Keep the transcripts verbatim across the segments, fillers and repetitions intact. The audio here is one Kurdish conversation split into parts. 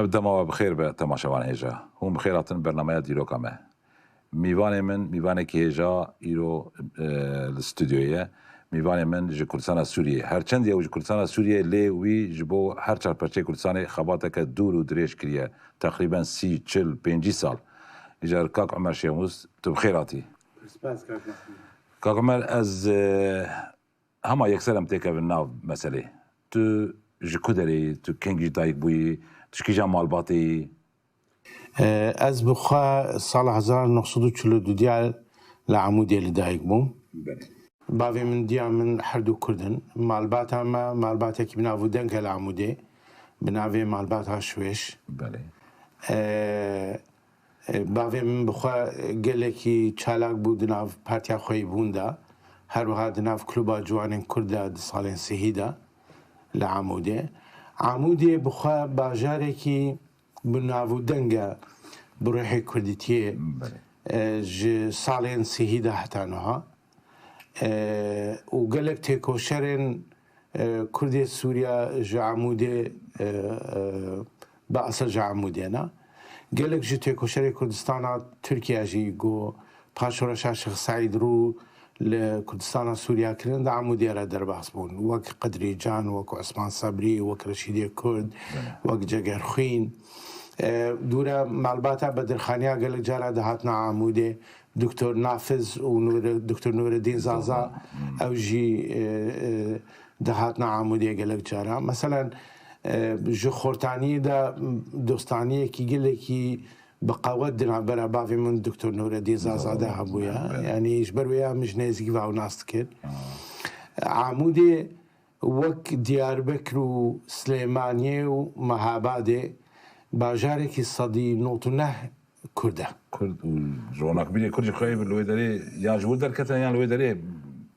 Dema we bi xêr be temaşevanê hêja. Hûn bi xêr hatin bernameya dîroka me. Mîvanê min, mîvanekî hêja îro, e, li stûdyoyê ye. Mîvanê min ji Kurdistana Sûriyê. Her çend ew ji Kurdistana Sûriyê lê wî ji bo her çar perçeyê Kurdistanê xebateke dûr û dirêj kiriye. Teqrîben sî, çil, pêncî sal. Îcar kak Omer Şêmûs, tu bi xêr hatî. Spas kak Mahmûd. Kak Omer, ez, e, hema yekser em têkevin nav meselê. Tu ji ku derê yî? Tu kengî ji dayik bûyî? Tu ji kîjan malbatê yî? E, ez bi xwe sala hezar neh sed û çil û du diya li Amûdê li dayik bûm. Belê. Bavê min, diya min her du Kurd in. Malbata me malbatekî bi nav û deng e li Amûdê. Bi navê malbata Şwêş. Belê. E, e, bavê min bi xwe gelekî çalak bû di nav partiya xweyîbûn de. Her wiha di nav Kluba Ciwanên Kurd de di salên sihî de li Amûdê. Amûdê bi xwe bajarekî bi nav û deng e bi ruhê kurdîtiyê, Belê. e, ji salên sihî de heta niha. E, û gelek têkoşerên, e, Kurdê Sûriya ji Amûdê, e, e, bi esas ji Amûdê ne. Gelek ji têkoşerê Kurdistana Tirkiye jî ku paş şoreşa Şêx Seîd rû li Kurdistana Sûriya kirin, di Amûdê re derbas bûn. Wek Qedrî Can, wek Osman Sebrî, wek Reşîdê Kurd, Belê. Wek Cegerxwîn. E, dûre malbata Bedirxaniya gelek cara dihatina Amûdê. Doktor Nafiz û Nûre-, Doktor Nûreddîn Zaza, Zaza. Hmm. Ew jî, e, e, dihatina Amûdê gelek cara. Meselen, e, ji Xortaniyê de dostaniyekî gelekî bi qewet di navbera bavê min Doktor Nûreddîn Zaza de hebûye. Belê. Yanî ji ber wê ya min ji nêzîkî ve ew nas dikir. Ha. Amûdê wek Diyarbekir û Silêmaniyê û Mehabadê bajarekî sedî nod û neh Kurd e. Kurd û ronakbîrê Kurd jî xwe li wê derê yan ji wir derketine yan li wê derê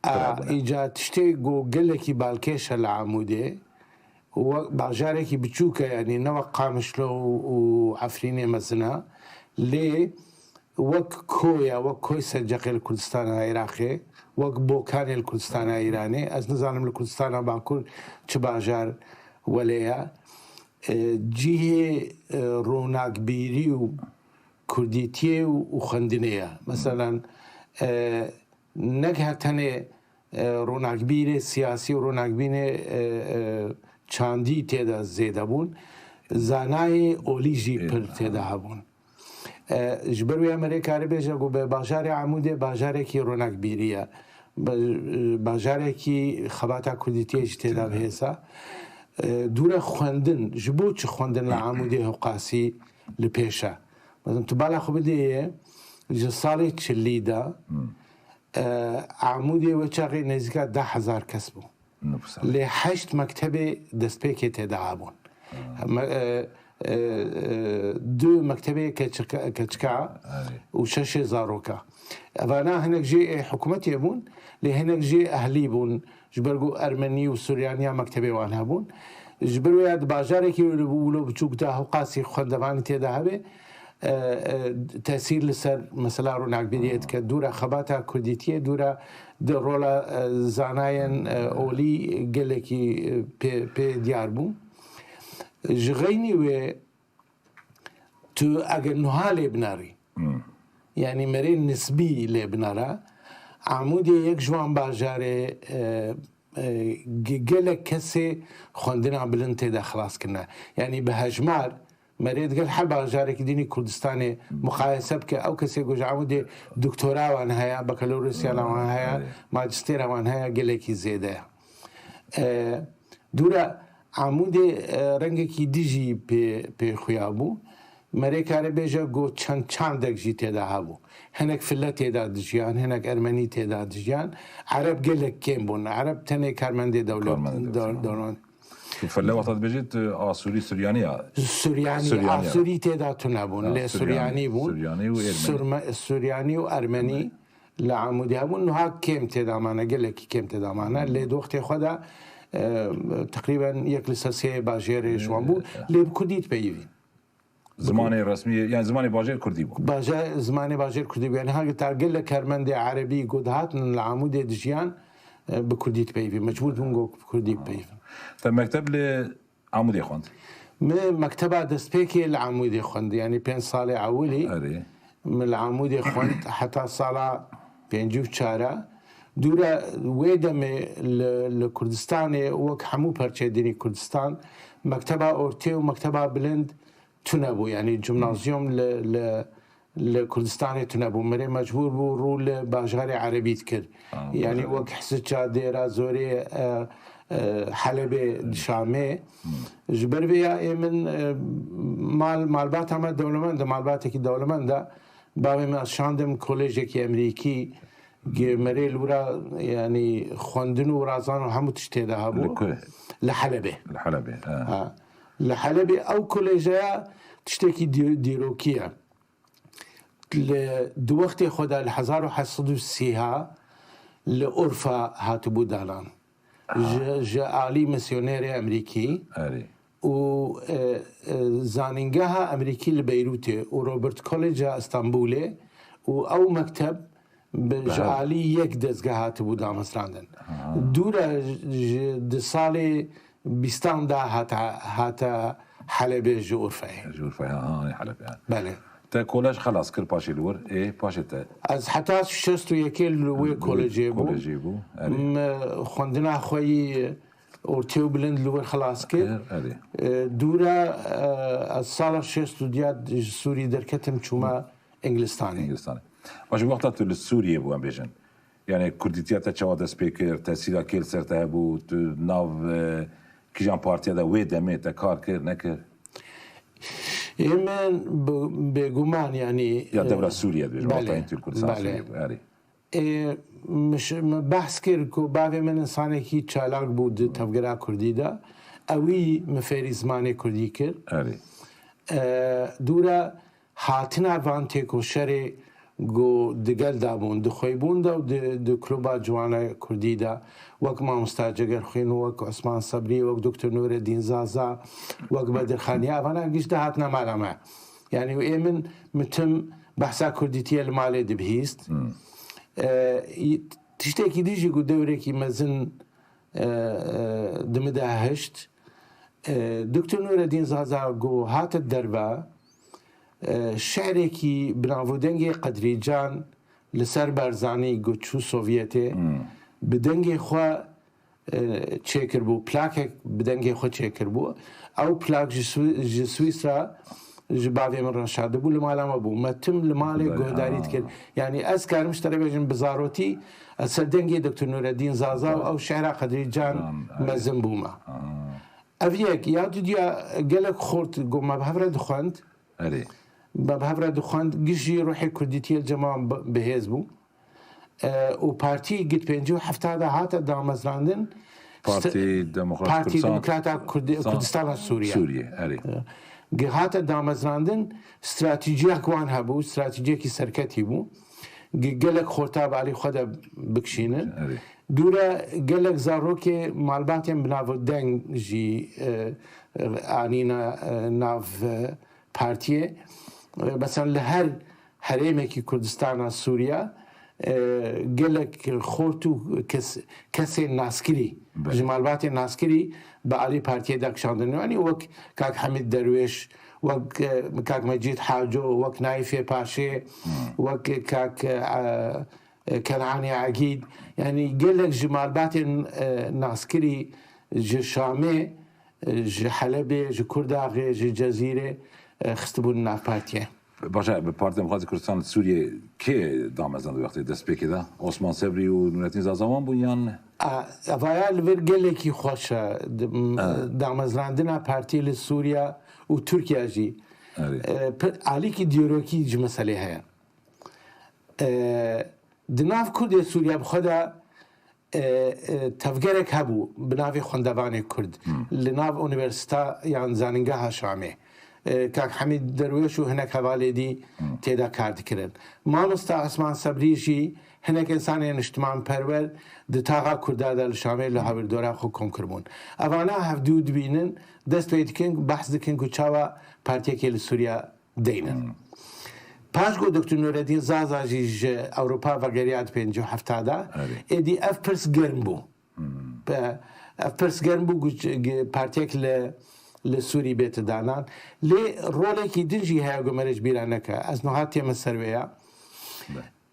A, kirabûne. Îca tiştê ku gelekî balkêş e li Amûdê, wek bajarekî biçûk e, yanî ne wek Qamişlo û, û Efrînê mezin e, lê wek koy e, wek koy Selceqê li Kurdistana Iraqê, wek Bokanê li Kurdistana Îranê, ez nizanim li Kurdistana Bakur çi bajar welê ye. E, cihê, e, ronakbîrî û kurdîtiyê û, û xwendinê ye. Meselen, e, neg her tenê, e, ronakbîrê siyasî û ronakbîrê, e, e, çandî tê de zêde bûn. Zanayê olî jî Ê, pir tê de ha. Hebûn. E, ji ber wê me rê kare bêje ku bi bajarê Amûdê bajarekî ronakbîrî ye. Ba-, bajarekî xebata kurdîtiyê jî tê de Tê de. Bihêsa. E, dûre xwendin, ji bo çi xwendin li Amûdê hewqasî li pêş e? Mesela tu bala xwe bidê ye, ji salê çilî de, Hmm. e, Amûdê wê çaxê nêzîka deh hezar kes bû. Nüfus. Lê heşt mektebê destpêkê tê de hebûn. Hmm. Me-, e, e, e, du mektebê keçika, keçika Erê. Û şeşê zaroka. Evana hinek jê ê hikûmetê bûn, lê hinek jê ehlî bûn. Ji ber ku Ermenî û Suryaniya mektebê wan hebûn. Ji ber wê ya di bajarekî wilo, wilo biçûk de hewqasî xwendevanî tê de hebe, e, e, tesîr li ser mesela ronakbîriyê dike. Dûra xebata kurdîtiyê, dûra di rola, e, zanayên, e, olî gelekî, e, pê, pê diyar bû. Ji xeynî wê tu eger nuha lê binarî, Hmm. yanî merê nisbî lê binara, Amûdê yek ji wan bajarê, e, e, ge-, gelek kesê xwendina bilind tê de xilas kirine. Yanî bi hejmar merê digel her bajarekî dînî Kurdistanê muqayese bike, ew kesê ku ji Amûdê doktora wan heye, bakalorosiyana wan heye, Erê. Majistêra wan heye, gelekî zêde ye. E, dûra Amûdê, e, rengekî dijî pê, pê xuya bû. Merê kare bêje ku çend çandek jî tê de hebû. Hinek file tê de dijiyan, hinek ermenî tê de dijiyan. Ereb gelek kêm bûn. Ereb tenê karmendê dewlet, Karmendê dewlet, dew-, dewlet. Tu file wexta dibêjî, tu Asûrî, Suryanî ya? Suryanî, Suryanî ya. Asûrî tê de tune bûn. Ha, Lê Suryanî, Suryanî bûn. Suryanî û Ermenî. Surme-, Suryanî û Ermenî. Li Amûdê hebûn, niha kêm tê de mane, gelekî kêm tê de mane. Lê di wextê xwe de, e, teqrîben yek li ser sê bajêrê ji wan bû. Lê bi kurdî dipeyivîn. Zimanê resmî, yani zimanê bajêr kurdî bû. Baje-, zimanê bajêr kurdî bû. Yani heta gelek karmendê erebî ku dihatin li Amûdê dijiyan, e, bi kurdî dipeyivîn. Mecbûr bûn ku bi kurdî bipeyivin. Te mekteb li Amûdê xwend? Min mekteba destpêkê li Amûdê xwend, yanî pênc salê ewilî Erê. min li Amûdê xwend heta sala pêncî û çar. Dûre wê demê li, li Kurdistanê wek hemû perçeyê din ê Kurdistan mekteba ortê û mekteba bilind tune bû. Yanî cimnazyum li, li, li Kurdistanê tune bû. Mirê mecbûr bû rû li bajarê erebî dikir. Ha, Yanî bajarê. wek Hisiça, Dêra Zorê, e, e, Helebê, Şamê. Ji ber vê ya ê min, e, mal, malbata me dewlemend e, malbatekî dewlemend e. Bavê min ez şandim kolejekî Emerîkî, ge-, merê li wira, yanî xwendin û razan û hemû tişt tê de hebû. Li ku? Li Helebê. Li Helebê, ha. Ha. Li Helebê ew kolejeya tiştekî dî-, dîrokî ye. Li, di wextê xwe de li hezar û heşt sed û sî ha li Urfa hatibû danan. Ji, ji alî misyonerê Emerîkî Erê. û, e, e, zanîngeha Emerîkî li Beyrûtê û Robert College a Stenbolê û ew mekteb bi, ji Beher. alî yek dezgeh hatibû damezrandin. Dûre ji di salê bîstan de hate, hate Helebê ji Urfayê. Ji Urfayê, ha, ha, Helebê, ha. Belê. Te kolej xelas kir paşê li wir, ê, paşê te Ez heta şêst û yekê li wê Li wê kolejê bû. kolejê bû, erê. Me xwendina xwe yî ortê û bilind li wir xelas kir. Kir, erê. E, dûre, e, ez sala şêst û diya ji Sûrî derketim çûme Îngilistanê. Îngilistanê. Baş, wexta tu li Sûriyê bû, em bêjin. Yani kurdîtiya te çawa dest pê kir, tesîra kê li ser te hebû, tu nav, e, kîjan partiya de wê demê te kar kir, nekir? Ê min bi-, bêguman, yanî, Ya e, dewra Sûriye dibêjin, belê, wexta hîn tu li Kurdistan belê. Sûriye bû, erê. Ê, min ş-, min behs kir ku bavê min insanekî çalak bû di tevgera kurdî de. Ewî min fêrî zimanê kurdî kir. Erê. E, dûre hatina van têkoşerê ku di gel de bûn, di xweybûn de û di, di kluba ciwana kurdî de, wek mamosta Cegerxwîn, wek Osman Sebrî, wek Doktor Nureddîn Zaza, wek Bedirxan, ya vana giş de hatine mala me. Yani ê min, min tim behsa kurdîtiyê li malê dibihîst. E, tiştekî dî jî ku dewrekî mezin, e, e, di min de hişt. E, Doktor Nureddîn Zaza ku hate derve, e, şi'rekî bi nav û dengê Qedrî Can li ser Barzanî ku çû Sovyetê, bi dengê xwe, e, çêkiribû, plakek bi dengê xwe çêkiribû. Ew plak ji Swi-, ji Swîsra ji bavê min re şadibû, li mala me bû. Me tim li malê Belê, guhdarî ha. dikir. Yani ez karim ji te re bêjim bi zarotî, ez ser dengê Doktor Nureddîn Zaza û ew şi'ra Qedrî Can Can, evet. mezin bûme. Ha. Ev yek, ya dudiya gelek xort ku me bi hev re dixwend. Erê. Me bi hev re dixwend, giş jî ruhê kurdîtiyê li cem wan bi-, bihêz bû. E, û partî gid pêncî û hefta de hate damezrandin. Partî Demokrat Partî Kurdistan, Demokrata Kurdi-, Kurdistan, Kurdistana Sûriye. Sûriye, erê. E, gi hate damezrandin, stratejiyek wan hebû, stratejiyekî serketî bû. Gi gelek xorta bi alî xwe de bikişînin. Erê. Dûre gelek zarokê malbatên bi nav û deng jî, e, e, anîne, e, nav, e, partiyê. E, mesela li her herêmekî Kurdistana Sûriye, e, gelek xort û kes-, kesên naskirî, Belê. ji malbatên naskirî bi alî partiyê de kişandin. Yanî wek Kak Hemîd Derwêş, wek, e, Kak Mecîd Haco, wek Naîfê Paşê, Hmm. wek Kak, e, e, Kenanê Egîd. Yanî gelek ji malbatên, e, naskirî ji Şamê, e, ji Helebê, ji Kurdaxê, ji Cezîrê, e, xistibûn nav partiyê. Baş e, bi Partî Demokratîk Kurdistan Sûriyê kê damezrand wextê destpêkê de? Osman Sebrî û Nurettin Zaza wan bûn yan? A, evaya li vir gelekî xweş e. Di-, m-, Ha. damezrandina partiyê li Sûriye û Tirkiye jî. Erê. E, pi-, alîkî dîrokî ji meselê heye. E, di nav Kurdê Sûriye bi xwe de, e, e, tevgerek hebû bi navê Xwendevanê Kurd. Hmm. Li nav Unîversîta yan Zanîngeha Şamê. E, Kak Hemîd Derwêş û hinek hevalê dî Hmm. tê de kar dikirin. Mamosta Esman Sebrî jî hinek însanên niştimanperwer di taxa Kurda de li Şamê li hawirdora xwe kom kiribûn. Evana hevdû dibînin, dest pê dikin, behs dikin ku çawa partiyekê li Sûriye deynin. Hmm. Paş ku Doktor Nureddin Zaza jî ji Ewropa vegeriya di pêncî û hefta de, Erê. êdî ev pirs germ bû. Hmm. Pe-, ev pirs germ bû ku ç-, ge-, partiyek li, li Sûrî bête danan. Lê rolekî din jî heye ku me ji bîra neke. Ez niha tême ser wê ya.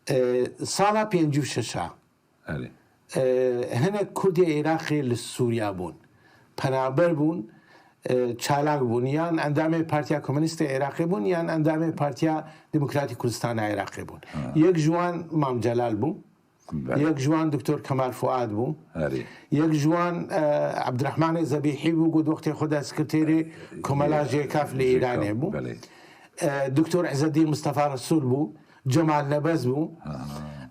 E, sala pêncî û şeş a. Erê. E, hinek Kurdê Iraqê li Sûriya bûn. Penaber bûn, e, çalak bûn. Yan endamê Partiya Komînîst ê Iraqê bûn, yan endamê Partiya Demokratîk Kurdistana Iraqê bûn. Ha. Yek ji wan Mam Celal bû. Belê. Yek ji wan Doktor Kemal Fuad bû. Erê. Yek ji wan, e, Ebdirehmanê Zebîhî bû, ku di wextê xwe de sekreterê Komela J K F li J K F, Îranê bû. Belê. E, Doktor Îzzeddîn Mistefa Resûl bû, Cemal Nebez bû. Ha.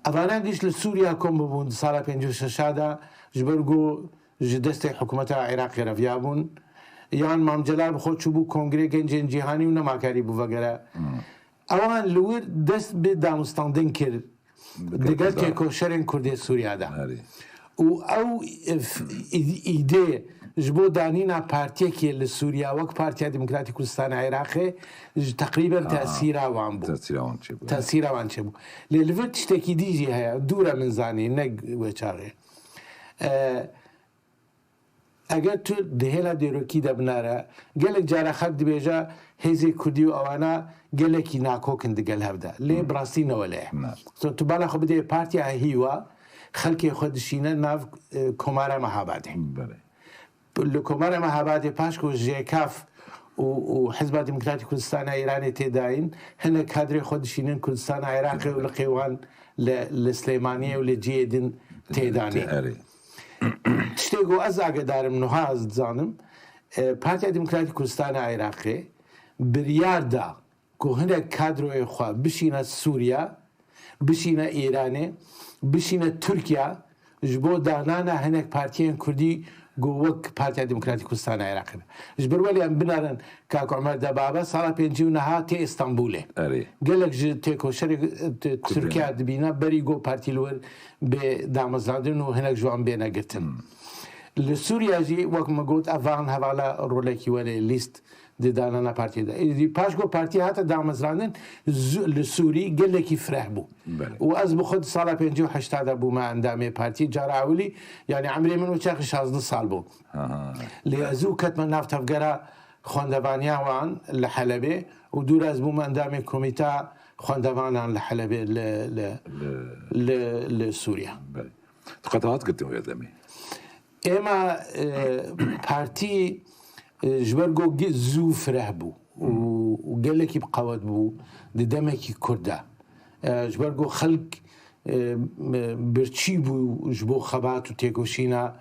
Evana giş li Sûriya kom bibûn di sala pêncî û şeş a de, ji ber ku ji destê hikûmeta Iraqê reviyabûn. Yan Mam Celal bi xwe çûbû Kongrê Gencên Cîhanî û nema karîbû vegere. Hmm. Ewan li wir dest bi danûstandin kir. Digel têkoşerên Kurdê Sûriya de. Erê. Û ew, e, f-, î-, îdê ji bo danîna partiyekê li Sûriya wek Partiya Demokratîk Kurdistana Iraqê ji teqrîben Aha. tesîra wan bû. Tesîra wan çêbû. Tesîra wan çêbû. Lê li vir tiştekî dî jî heye, dû re min zanî, ne wê çaxê. E, Eger tu di hêla dîrokî de binare, gelek cara xelk dibêje hêzê kurdî û ewana gelekî nakok in digel hev de. Lê Hmm. bi rastî ne wele ye. Ne. So, tu bala xwe bidê partiya hîwa, xelkê xwe dişîne nav, e, Komara Mehabadê. Belê. Li Komara Mehabadê paş ku J K F û, û Hizba Demokratîk Kurdistana Îranê tê dayîn, hinek kadrê xwe dişînin Kurdistana Iraqê û li qêwan li, li Silêmaniyê û li cihê din tê danîn. Erê. Tiştê ku ez agedar im, niha ez dizanim, e, Partiya Demokratîk Kurdistana Iraqê biryar da ku hinek kadroyê xwe bişîne Sûriya, bişîne Îranê, bişîne Tirkiya, ji bo danana hinek partiyên kurdî ku wek Partiya Demokratîk Kurdistana Iraqê be. Ji ber welê em binarin, Kak Omer Debabe sala pêncî û neha tê Îstanbulê. Erê. Gelek ji têkoşerê, e, Tirkiya dibîne, berî ku partî li wir bê damezrandin û hinek ji wan bêne girtin. Hmm. Li Sûriya jî, wek min got, ev van hevala rolekî welê lîst di danana partiyê de. Êdî paş ku partî hate damezrandin, zu-, li Sûrî gelekî fireh bû. Belê. Û ez bi xwe di sala pêncî û heşta de bûme endamê partî. Cara ewilî, yanî emrê min wê çaxî şazdeh sal bû. Ha, ha. Lê ez zû ketme nav tevgera xwendevaniya wan li Helebê û dû re ez bûme endamê komîta xwendevanan li Helebê, li, li, Li li, li Sûriya. Belê. Tu qet hat girtin wê demê? Êma, e, partî, e, ji ber ku gi-, zû fireh bû û, û gelekî bi qewet bû di demekî kurt de. E, ji ber ku xelk, e, birçî bû ji bo xebat û têkoşîna,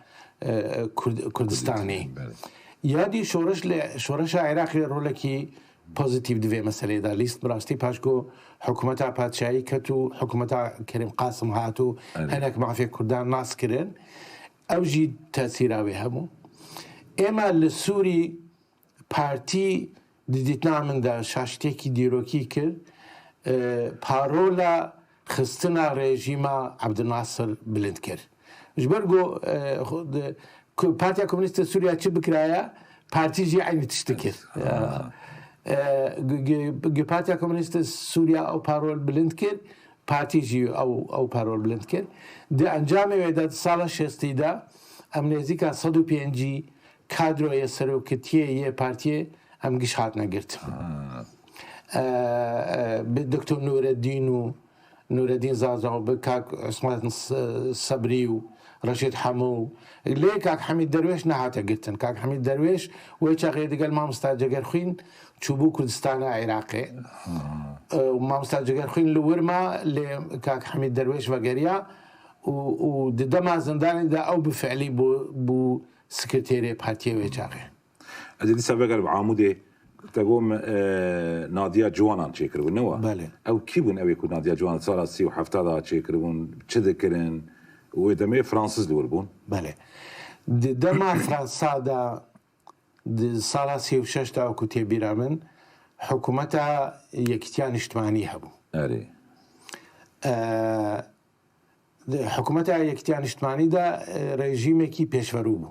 e, Kurd-, Kurdistanê. Belê. Ya dî şoreş li, şoreşa Iraqê rolekî pozîtîf di vê meseleyê de lîst. Bi rastî paş ku hikûmeta padşahî ket û hikûmeta Kerîm Qasim hat û Erê. hinek mafê Kurdan nas kirin, ew jî tesîra wê hebû. Êma li Sûrî partî di dîtina min de şaştiyekî dîrokî kir, e, parola xistina rejîma Ebdilnasir bilind kir. Ji ber ku, e, xwe di, ku Partiya Komînîst a Sûriya çi bikiraya, partî jî eynî tişt dikir. Ha. E, gi-, gi-, gi Partiya Komînîst a Sûriya ew parol bilind kir, partî jî ew, ew parol bilind kir. Di encamê wê de, di sala şêstî de, em nêzîka sed û pêncî kadroyê seroketiyê yê partiyê em giş hatine girtin. Ha. E, e, bi Doktor Nureddîn û Nureddîn Zaza û bi Kak Osman S-, Sebrî û Reşîd Hemo û lê Kak Hemîd Derwêş nehate girtin. Kak Hemîd Derwêş wê çaxê digel Mamosta Cegerxwîn çûbû Kurdistana Iraqê. Ha. E, û Mamosta Cegerxwîn li wir ma, lê Kak Hemîd Derwêş vegeriya û, û di dema zindanê de ew bi fiilî bû, bû sekreterê partiyê wê çaxê. Ez ê dîsa vegerim Amûdê, te got min, e, Nadiya Ciwanan çêkiribû, ne wa? Belê. Ew kî bûn, ew ê ku Nadiya Ciwanan sala sî û hefta de çêkiribûn, çi dikirin? Û wê demê Fransiz li wir bûn? Belê. Di dema Fransa de, di sala sî û şeş de, ku tê bîra min, hikûmeta Yekîtiya Niştimanî hebû. Erê. E, di hikûmeta Yekîtiya Niştimanî de, e, rejîmekî pêşverû bû.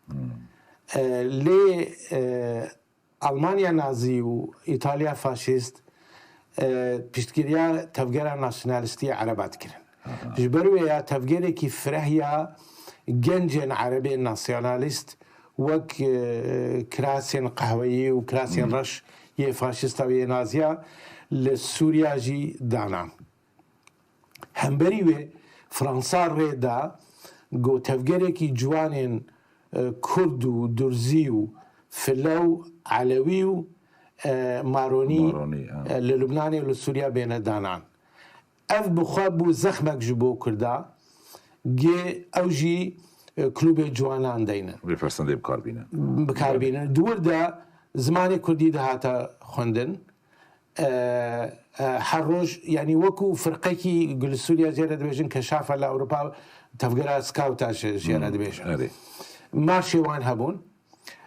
Hmm. E, lê, e, Almanya Nazî û Îtalya Faşîst, e, piştgiriya tevgera nasyonalîstî Ereba dikirin. Aha. Ji ber wê ya tevgerekî fireh ya gencên Erebên nasyonalîst wek, e, kirasên qehweyî û kirasên reş yê faşîsta û yê naziya li Sûriya jî danan. Hemberî wê Fransa rê da ku tevgerekî ciwanên, e, Kurd û Durzî û File û Elewî û, e, Maronî, Maronî, ha. e, li Lubnanê û li Sûriya bêne danan. Ev bi xwe bû zexmek ji bo Kurda, gê ew jî, e, klûbê ciwanan deynin. Vê fersendê bi kar bînin. Bi kar bînin. Di wir de zimanê Kurdî dihate xwendin. E, e, her roj, yanî wekû firqekî li Sûriya jê re dibêjin Keşafa li Ewropa, tevgera Skawta ji, jê re Hmm, dibêjin. erê. Marşê wan hebûn.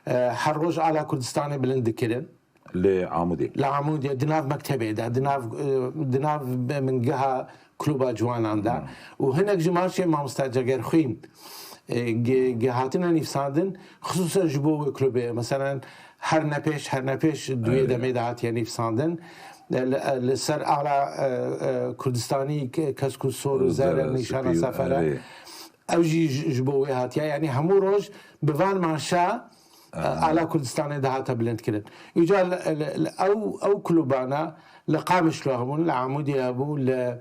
E, her roj ala Kurdistanê bilind dikirin. Li Amûdê. Li Amûdê, di nav mektebê de, di nav, e, di nav bingeha klûba ciwanan de. Hmm. Û hinek ji marşê mamosta Cegerxwîn, e, ge-, ge hatine nivîsandin, xisûsen ji bo wê klûbê. Meselen, her nepêş, her nepêş di wê Evet. demê de hatiye nivîsandin. E, li, e, li ser ala, e, e, Kurdistanî ke-, kesk û sor û zer, Zer, nîşana sipî, sefere. erê. Ew jî ji, ji bo wê hatiye. Yanî hemû roj bi van marşa, e, Aha. ala Kurdistanê dihate bilindkirin. Îca li, li, li ew, ew klûbana li Qamişlo hebûn, li Amûdê hebû, li,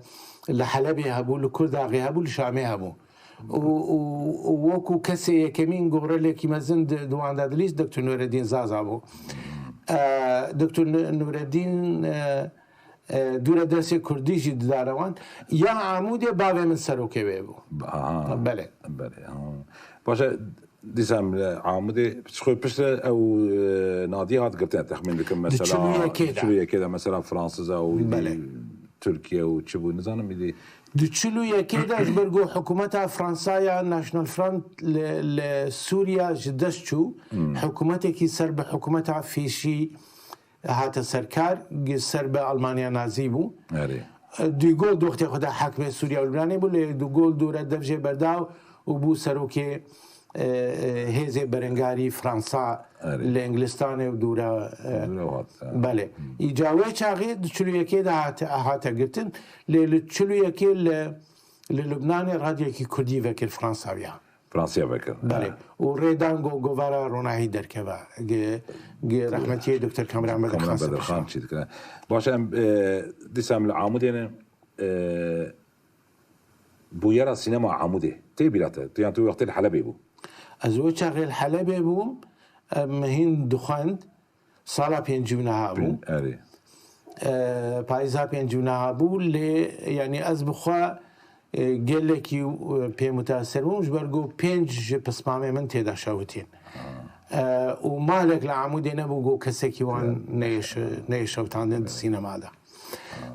li Helebê hebû, li Kurdaxê hebû, li Şamê hebû. Û, û, û wekû kesê yekemîn gorelekî mezin di, di wan de dilîst Doktor Nureddin Zaza bû. E, Doktor Nu-, Nureddin, e, e, dûre dersê Kurdî jî didane wan. Ya Amûdê bavê min serokê wê bû. Aha. Belê. Belê, ha. Baş e, dîsa em li Amûdê, xwe piştre ew, e, nadî hat girtin, texmîn dikim, Di mesela, çil û yekê de. çil û yekê de, mesela, Fransiza û îdî Belê. Tirkiye û çi bû, nizanim, îdî. Di çil û yekê de ji ber ku hikûmeta Fransa ya National Front li, li Sûriya ji dest çû, Hmm. hikûmetekî ser bi hikûmeta Fîşî hate serkar, gi ser bi Almanya Nazî bû. Erê. De Gaulle di wextê xwe de hakimê Sûriya û Lubnanê bû, lê De Gaulle dûre dev jê berda û bû serokê, e, e, hêzê berengarî Fransa Erê. li Îngilistanê û dûre, e, Dûre hat, ha. belê. Hmm. Îca wê çaxê di çil û yekê de hate, hate girtin, lê li çil û yekê li, li Lubnanê radyekî Kurdî vekir Fransawiya. Fransiya vekir. Belê. Ha. Û rêdan go govara ronahî derkeve. Ge, ge rehmetiyê Doktor Kamran Bedirxan Kamran Bedirxan Sepişan. çî dikire. Baş em, e, dîsa em li Amûdê ne, e, bûyera sînema Amûdê. Tê bîra te. Tu yan tu wextê li Helebê bû. Ez o çaxê li Helebê bûm. Em hîn dixwend. Sala pêncî û neha bû. Pên-, erê. E, payîza pêncî û neha bû, lê, yanî, ez bi xwe, e, gelekî, e, pê mutaser bûm, ji ber ku pênc ji pismamê min tê de şewitîn. E, û malek li Amûdê nebû ku kesekî wan Ya. neyê şe-, neyê şewitandin di sînema de.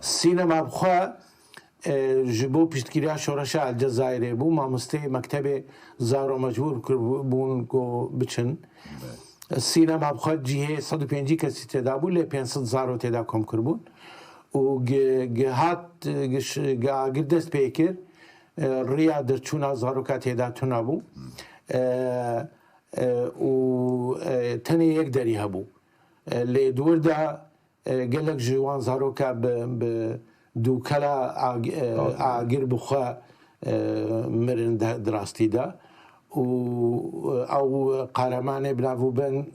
Sînema bi xwe, e, ji bo piştgiriya şoreşa Elcezayirê bû, mamosteyê mektebê zaro mecbûr kiribûn ku biçin. Sînema bi xwe cihê sed û pêncî kesî tê de bû, lê pênc sed zaro tê de kom kiribûn. Û gi, gi hat, gi ş-, gi agir dest pê kir, e, riya derçûna zaroka tê de tuna bû. E, e, û, e, tenê yek derî hebû. E, lê di wir de, e, gelek ji wan zaroka bi, bi dûkela ag-, e, Agir. agir bi xwe, e, mirin de, di rastî de. Û, e, ew qehremanê bi nav û ben-,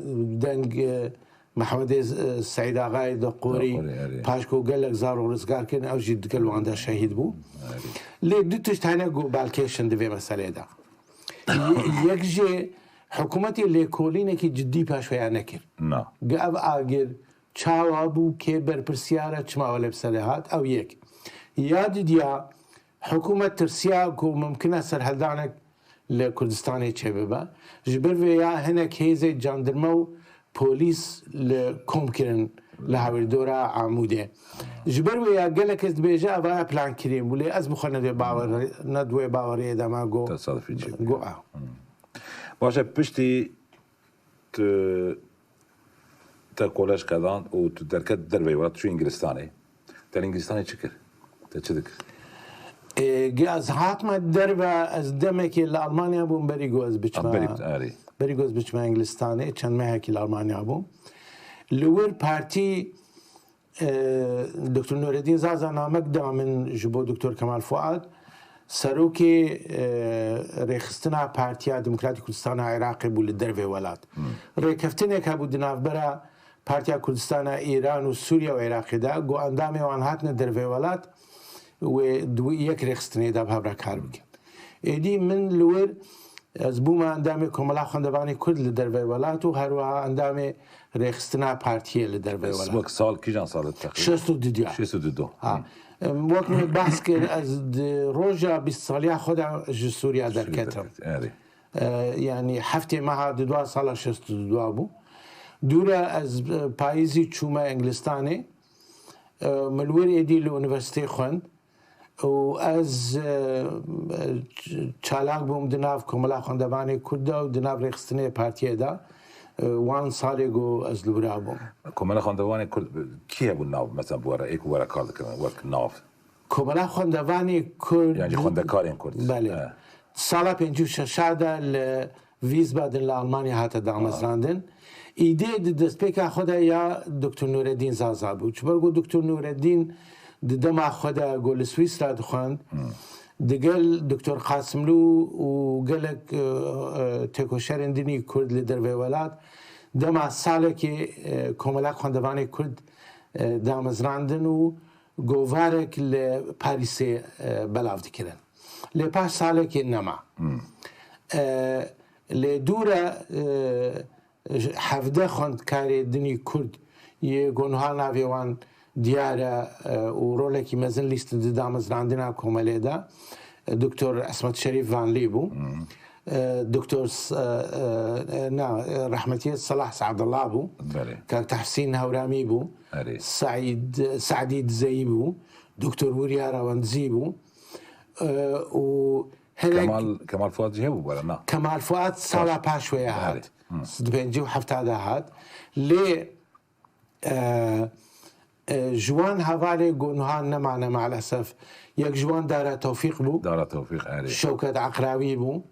deng, e, Mehmedê, e, Seîd Axayê Deqorî, Deqorî, erê. paşko gelek zarok rizgar kirin, ew jî digel wan de şehîd bû. Erê. Lê du tişt hene ku balkêş in di vê meselê de. Ye-, yek jê hikûmetê lêkolînekî cidî paşveya nekir. Na. Gi ev agir çawa bû, kê berpirsiyar e, çima wele bi serê hat, ew yek. Ya didiya, hikûmet tirsiya ku mimkin e serhildanek li Kurdistanê çêbibe. Ji ber vê ya hinek hêzê candirme û polîs li kom kirin li hawirdora Amûdê. Ji ber vê ya gelek kes dibêje evaya plan kirîn bû, lê ez bi xwe ne dê bawer, ne di wê baweriyê de me got, Tesadufî çêbû. got, a. Hmm. Baş e, piştî tu te kolej qedan û tu derket derveyî welat çû Îngilistanê. Te li Îngilistanê çi kir? Te çi dikir? Ê, ge ez hatime derve, ez demekê li Almanya bûm, berî ku ez biçime, Ha, berî, erê. berî ku ez biçime Îngilistanê, çend mehekî li Almanya bûm. Li wir partî, e, Doktor Nureddin Zaza namek da min ji bo Doktor Kemal Fuad. serokê, e, rêxistina Partiya Demokratîk Kurdistana Iraqê bû li dervê welat. Rêkeftinek hebû di navbera Partiya Kurdistana Îran û Sûriye û Iraqê de, ku endamê wan hatine dervê welat, wê di wî yek rêxistinê de bi hev re kar bikin. Êdî min li wir, ez bûme endamê Komela Xwendevanê Kurd li dervê welat û her wiha endamê rêxistina partiyê li dervê welat. Wek sal kîjan sal e teqrîben? Şêst û du diya. Şêst û du. Ha. Em, wek min behs kir, ez di roja bîst saliya xwe de ji Sûriye derketim. Erê. E, yanî heftê meha di dua sala şêst û du bû. Dûre ez, e, payîzî çûme Englistanê. E, min li wir êdî li unîversîteyê xwend. Û ez, e, ç-, çalak bûm di nav Komela Xwendevanê Kurd de û di nav rêxistinê partiyê de, e, wan salê ku ez li wira bûm. Komela Xwendevanê Kurd, kî hebû nav, mesela, bi we re, ê ku we re kar dikirin, wek nav? Komela Xwendevanê Kurd. Yanî xwendekarên Kurd. Belê. He. Sala pêncî û şeş de li Wiesbaden li Almanya hate damezrandin. Îdê di destpêka xwe de ya Doktor Nureddin Zaza bû. Ji ber ku Doktor Nureddin di dema xwe de ku li Swîsra dixwend, digel Doktor Qasimlû û gelek, e, e, têkoşerên dinî Kurd li dervê welat, dema salekê, e, Komela Xwendevanê Kurd, e, damezrandin û govarek li Parîsê, e, belav dikirin. Lê paş salekê nema. E, lê dûre, e, hevdeh xwendkarê dinî Kurd yê ku niha navê wan diyar e, e, û rolekî mezin lîstin di damezrandina komelê de, e, Doktor Esmet Şerîf Vanlî bû. E, Doktor S-, e, e, e, na, e, rehmetiyê Selah Saadullah bû. Belê. Kak Tehsîn Hewramî bû. Erê. Seîd, Seîdî Dizeyî bû. Doktor Wurya Rewendzî bû. E, û hinek Kemal, Kemal Fuat jî hebû bu arada, na? Kemal Fuat sala paş wê ya hat. Erê. Hı. Di pêncî û heft de hat. Lê, e, e, ji wan hevalê ku niha nemane maalesef. Yek ji wan Dara Tewfîq bû. Dara Tewfîq, erê. Şewket Aqrawî bû.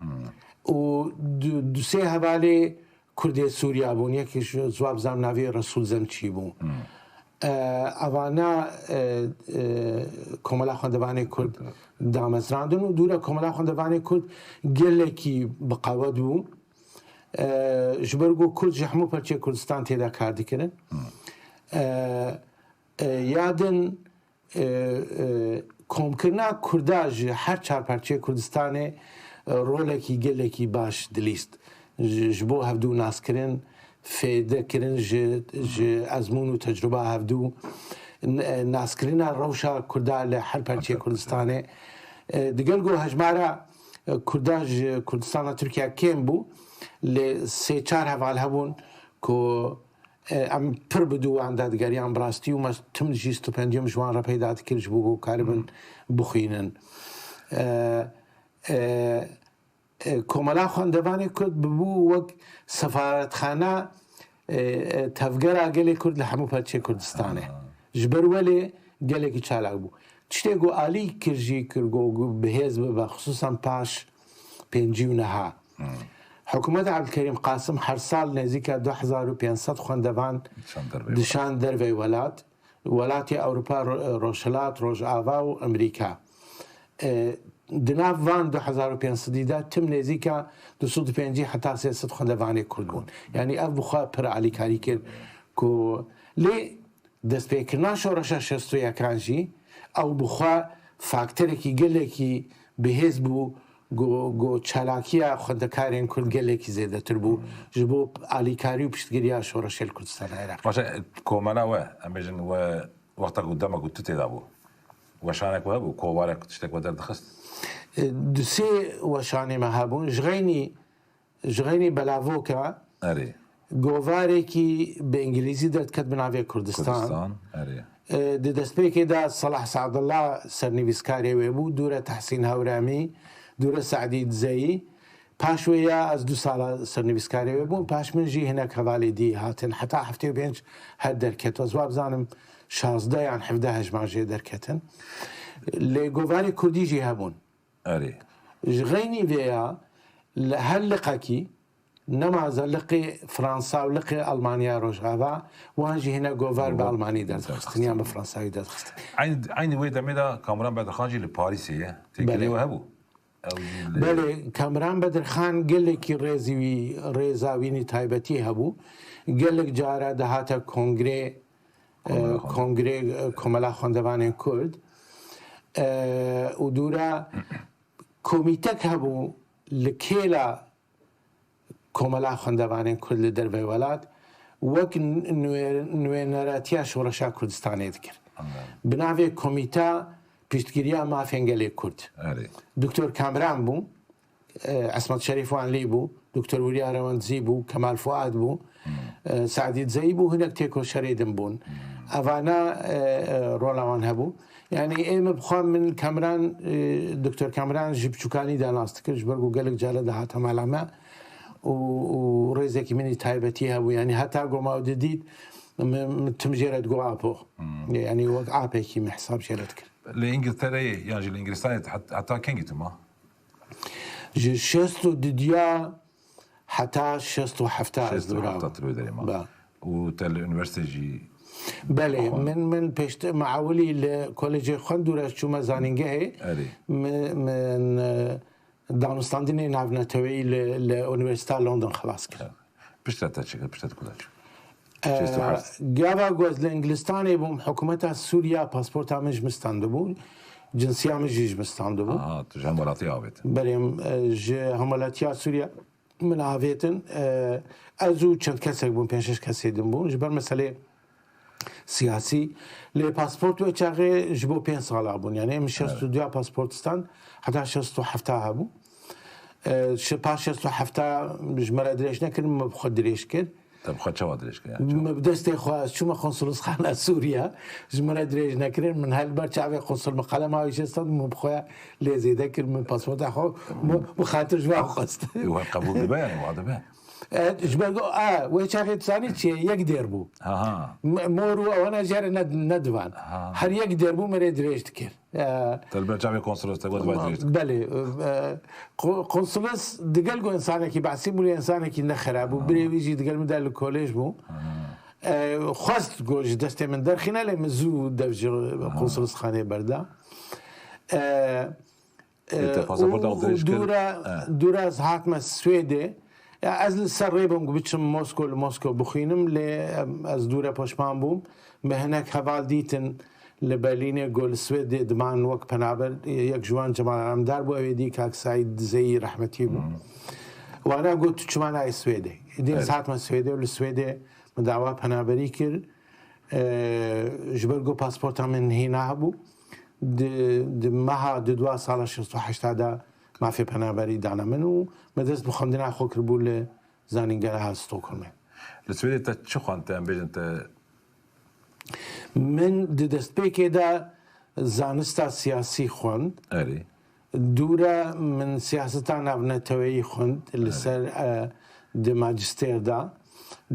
Û du, du sê hevalê Kurdê Sûriya bûn. Yekî ji, ji wan bizam navê Resûl Zemçî bû. E, evana, e, e, Komela Xwendevanê Kurd damezrandin û dûre Komela Xwendevanê Kurd gelekî bi qewet bû. E, ji ber ku Kurd ji hemû parçeyê Kurdistan tê de kar dikirin. E, e, ya din, e, e, komkirina Kurda ji her çar parçeyê Kurdistanê, e, rolekî gelekî baş dilîst. Ji, ji bo hevdû naskirin, fêde kirin ji, ji ezmûn û tecrûba hevdû, n-, e, naskirina rewşa Kurda li her parçeyê Kurdistanê. E, digel ku hejmara, e, Kurda ji Kurdistana Tirkiye kêm bû, lê sê çar heval hebûn ku, e, em pir bi dû wan de digeriyan bi rastî û me tim jî stipendiyum ji wan re peyda dikir ji bo ku karibin bixwînin. E, e, e, Komela Xwendevanê Kurd bibû wek sefaretxana, e, e, tevgera gelê Kurd li hemû parçeyê Kurdistanê. Ji ber welê gelekî çalak bû. Tiştê ku alî kir jî kir ku, ku bihêz bibe, xisûsan paş pêncî û neha. Hikûmeta Ebdulkerîm Qasim her sal nêzîka du hezar û pênc sed xwendevan dişan dervey welat. Dişan dervey welat. Welatê Ewropa, Ro-, Rojhilat, Rojava û Amerîka. E, di nav van du hezar û pênc sedî de tim nêzîka du sed û pêncî heta sê sed xwendevanê Kurd bûn. Yanî ev bi xwe pir alîkarî kir ku lê destpêkirina şoreşa şêst û yekan jî ew bi xwe faktorekî gelekî bihêz bû, ku, ku çalakiya xwendekarên Kurd gelekî zêdetir bû ji bo alîkarî û piştgiriya şoreşê li Kurdistana Iraqê. Baş e, komela we, em bêjin we wexta ku dema ku tu tê de bû, weşanek we hebû, kovarek tiştek we derdixist? E, du sê weşanê me hebûn. Ji xeynî Ji xeynî belavoka Erê. govarekî bi îngilîzî derdiket bi navê Kurdistan. Kurdistan, erê. E, di destpêkê de Salah Saadullah sernivîskarê wê bû, dûre Tehsîn Hewramî, dûre Seîdî Dizeyî. Paş wê ya ez du sala sernivîskarê wê bûm. Paş min jî hinek hevalê dî hatin. Heta heftê û pênc her derket. Ez wa bizanim şazdeh yan hevdeh hejman jê derketin. Lê govarê kurdî jî hebûn. Erê. Ji xeynî vê ya li her liqekî Nemaze liqê Fransa û liqê Almanya Rojava, wan jî hine gover bi Almanî derdixistin yan bi Fransawî derdixistin. Eyn, eynî wê demê de Kamran Bedirxan jî li Parîsê ye. Têkilî we hebû? Belê, Kamran Bedirxan gelekî rêzî wî, rêza wînî taybetî hebû. Gelek cara dihate kongrê, e, kongrê, e, Komela Xwendevanên Kurd. E, û dûra komîtek hebû li kêla Komela Xwendevanên Kurd li dervey welat wek nû-, nûêneratiya Şoreşa Kurdistanê dikir. Bi navê Komîta Piştgiriya Mafên Gelê Kurd. Doktor Kamran bû, e, Esmet Şerîf Wanlî bû, Doktor Wîrya Rewendzî bû, Kemal Fuad bû, e, Se'dî Dizeyî bû, hinek têkoşerê din bûn. Evana, e, e, rola wan hebû. Yanî ê min bi xwe min Kamran, e, Doktor Kamran ji biçûkanî de nas dikir, ji ber ku gelek care dihate mala me û, û rêzekî min î taybetî hebû. Yanî heta ku ma didît, min, min tim jê re digot apo. Yanî wek apekî min hesab jê re dikir. Li Îngiltereyê yan jî li Îngilistanê het-, heta kengî tu ma? Ji şêst û dudiya heta şêst û hefta ez li wir bûm. Şêst û hefta tu li wê derê ma. Be. Û te li unîversîte jî Belê, xwend? Min, min pêşt-, me ewilî li kolejê xwend û ez çûme zanîngehê. Erê. Mi-, min, e, danûstandinê navneteweyî li, li Unîversîteya London xilas kir. Piştre te çi kir? Piştre te ku de çû? E, şêst û heft. Gava ku ez li Îngilistanê bûm, hikûmeta Sûriya pasporta min ji min standibû, cinsiya min jî ji min standibû. Aha, tu ji hemwelatiyê avêtin. Belê, e, ji hemwelatiya Sûriya min avêtin. E, ez û çend kesek bûn, pênc şeş kesê din bûn. Ji ber meselê siyasî. Lê pasport wê çaxê ji bo pênc sala bûn. Yanî min şêst û duya pasport stand, heta şêst û hefta hebû. E, şi-, paş şêst û hefta ji me re dirêj nekirin, min bi xwe dirêj kir. Te bi xwe çawa dirêj kir? Yani, çawa? Min bi destê xwe, ez çûme konsulosxana Sûriya, ji min re dirêj nekirin. Min her ber çavê konsul, min qelema wî jê stand, min bi xwe lê zêde kir, min pasporta xwe, min bi xatir ji wan xwest. Û her qebûl dibe, yani, wa dibe? E, ji ber ku, e, wê çaxê tu zanî çi ye? Yek dêr bû. Ha, ha. M-, mor û ewana jê re ne, nedivan. Ha. Her yek dêr bû, min rê dirêj dikir. E, Te li ber çavê konsolos te got vay dirêj dikir. Belê, e, ko-, konsolos digel ku insanekî behsî bû, lê insanekî ne xera bû. Ha. Birê wî jî digel min de li kolêj bû. Ha. E, xwest ku ji destê min derxîne, lê min zû dev ji konsolosxanê berda. E, Ê, te pasaporta xwe dirêj kir? Dûra, dûra ez hatime Swêdê. Ya, ez li ser rê bûm ku biçim Mosko, li Mosko bixwînim, lê, em, ez dûre poşman bûm. Me hinek heval dîtin li Berlînê ku li Swêdê diman wek penaber, yek ji wan Cemal Alemdar bû, ew ê dî Kak Seîd Dizeyî rehmetî bû. Wana got, tu çima nayê Swêdê? Dê ez hatime Swêdê û li Swêdê min dawa penaberî kir. E, ji ber ku pasporta min hîna hebû, di, di meha dudwa sala şêst û heşta de mafê penaberî dane min û me dest bi xwendina xwe kiribû li Zanîngeha Stockholmê. Li Swêdê te çi xwend, te em bêjin te? Min di destpêkê de zanista siyasî xwend. Erê. Dûre min siyaseta navneteweyî xwend li ser, e, di majistêr de.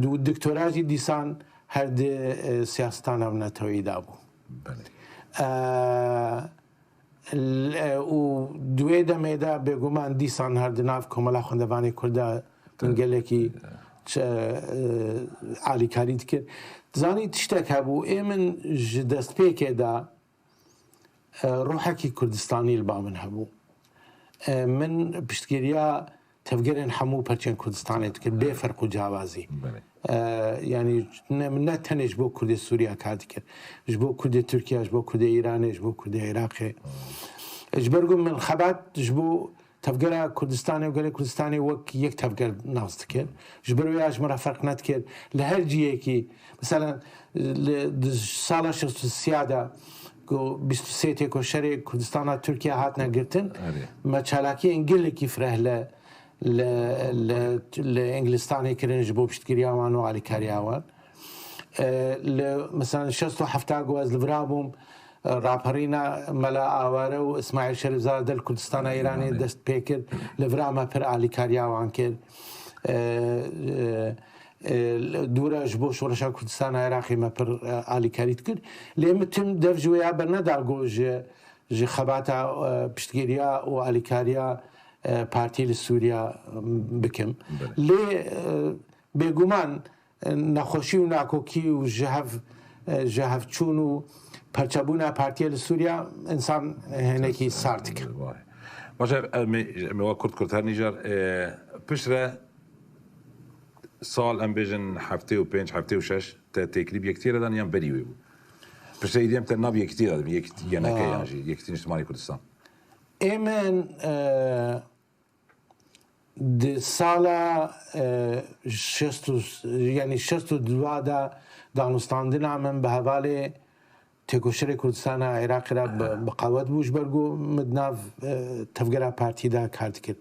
Du-, doktora jî dîsan her di, e, siyaseta navneteweyî de bû. Belê. E, l-, e, û di wê demê de bêguman dîsan her di nav Komela Xwendevanê Kurd de min gelekî ç-, e, alîkarî dikir. Dizanî tiştek hebû, ê min ji destpêkê de e, ruhekî Kurdistanî li ba min hebû. E, min piştgiriya tevgerên hemû perçên Kurdistanê dikir, bê ferq û ciyawazî. Belê. E, yanî ne, min ne tenê ji bo Kurdê Sûriya kar dikir. Ji bo Kurdê Tirkiya, ji bo Kurdê Îranê, ji bo Kurdê Iraqê. Ji ber ku min xebat ji bo Tevgera Kurdistanê û gelê Kurdistanê wek yek tevger nas dikir. Ji ber wê ya ji min re ferq nedikir. Li her cihekî, mesela, li, di sala şêst û sê de ku bîst û sê têkoşerê Kurdistana Tirkiye hatine girtin, Erê. me çalakiyên gelekî fireh li, li, li, li Îngilistanê kirin ji bo piştgiriya wan û alîkariya wan. E, li, mesela, şêst û heft ku ez li vira bûm, Raperîna Mela Aware û Îsmaîl Şerîfzade li Kurdistana Îranê dest pê kir. Li vira me pir alîkariya wan kir. E, e, e, dûre ji bo Şoreşa Kurdistana Iraqê me pir, e, alîkarî dikir. Lê min tim dev ji wê ya berneda ku ji, ji xebata, e, piştgiriya û alîkariya e, partî li Sûriya, e, bikim. Belê. Lê, e, bêguman, e, nexweşî û nakokî û ji hev, e, ji hevçûn û perçebûna partiyê li Sûriya însan, e, hinekî sar dike. Vay. Baş e, em ê, em ê wa kurt kurt her nîjar, e, piştre sal, em bêjin heftê û pênc, heftê û şeş, te têkilî bi yekitiyê re dan yan berî wê bû? Piştre êdî em te nav yekitiyê re dibin, yek-, yeneke Ha. yan jî, Yekitî Niştimanî Kurdistan. Ê min, e, di sala, e, şeş û, yanî şeş û dua de danûstandina min bi hevalê têkoşerê Kurdistana Iraqê re bi, bi qewet bû, ji ber ku min di nav, e, tevgera partî de kar dikir.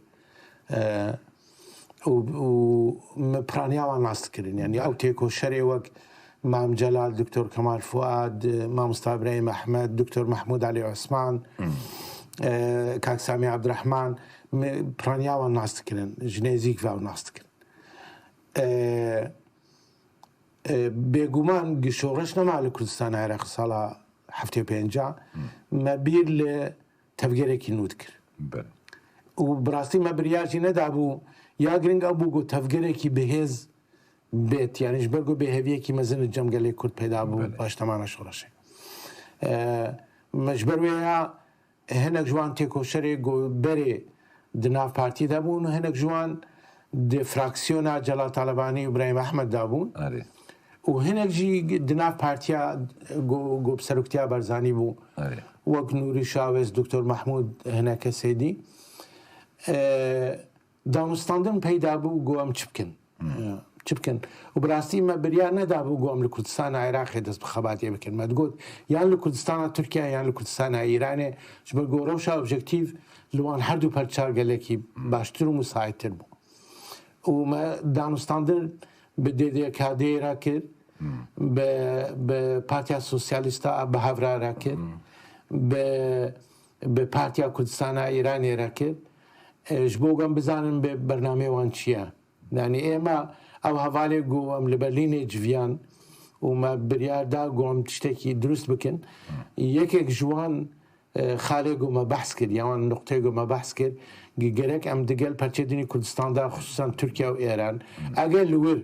E, û, û min piraniya wan nas dikirin. Yanî ew têkoşerê wek Mam Celal, Doktor Kemal Fuad, Mamosta Îbrahîm Ehmed, Doktor Mehmûd Elî Osman, e, Kak Samî Ebdirehman, min piraniya wan nas dikirin. Ji nêzîk ve ew nas dikirin. E, e, bêguman gi şoreş nema li Kurdistana Iraqê sala heftê û pênc a, me bîr li tevgerekî nû dikir. Belê. Û bi rastî me biryar jî nedabû, ya giring ew bû ku tevgerekî bihêz bêt, yanî ji ber ku bêheviyekî mezin li cem gelê Kurd peyda bû Belê. paştemana şoreşê. E, me ji ber wê ya hinek ji wan têkoşerê ku berê di nav partî de bûn û hinek ji wan di fraksiyona Celal Talebanî û Îbrahîm Ehmed de bûn. Erê. Û hinek jî di nav partiya ku, ku bi seroktiya Barzanî bû. Erê. Wek Nûrî Şawêz, Doktor Mehmûd, hinek kesê dî. E, danûstandin peyda bû ku em çi bikin? Hmm. E, çi bikin? Û bi rastî me biryar nedabû ku em li Kurdistana Iraqê dest bi xebatê bikin. Me digot, yan li Kurdistana Tirkiye, yan li Kurdistana Îranê, ji ber ku rewşa objektîf li wan her du perçar gelekî Hmm. baştir û musaîttir bû. Û me danûstandin bi D D K D'ê re kir, Hmm. bi, bi Partiya Sosyalîsta bi hev re re kir, Hmm. bi, bi Partiya Kurdistana Îranê re kir. E, ji bo ku em bizanin bi bernameyê wan çi ye. Yanî ême ew hevalê ku em li Berlînê civiyan û me biryar da ku em tiştekî dirust bikin. Yekek ji wan, e, xalê ku me behs kir, ya wan nuqteyê ku me behs kir, ge-, gerek em digel perçê dinî Kurdistan de, xisûsan Tirkiye û Êran, eger li wir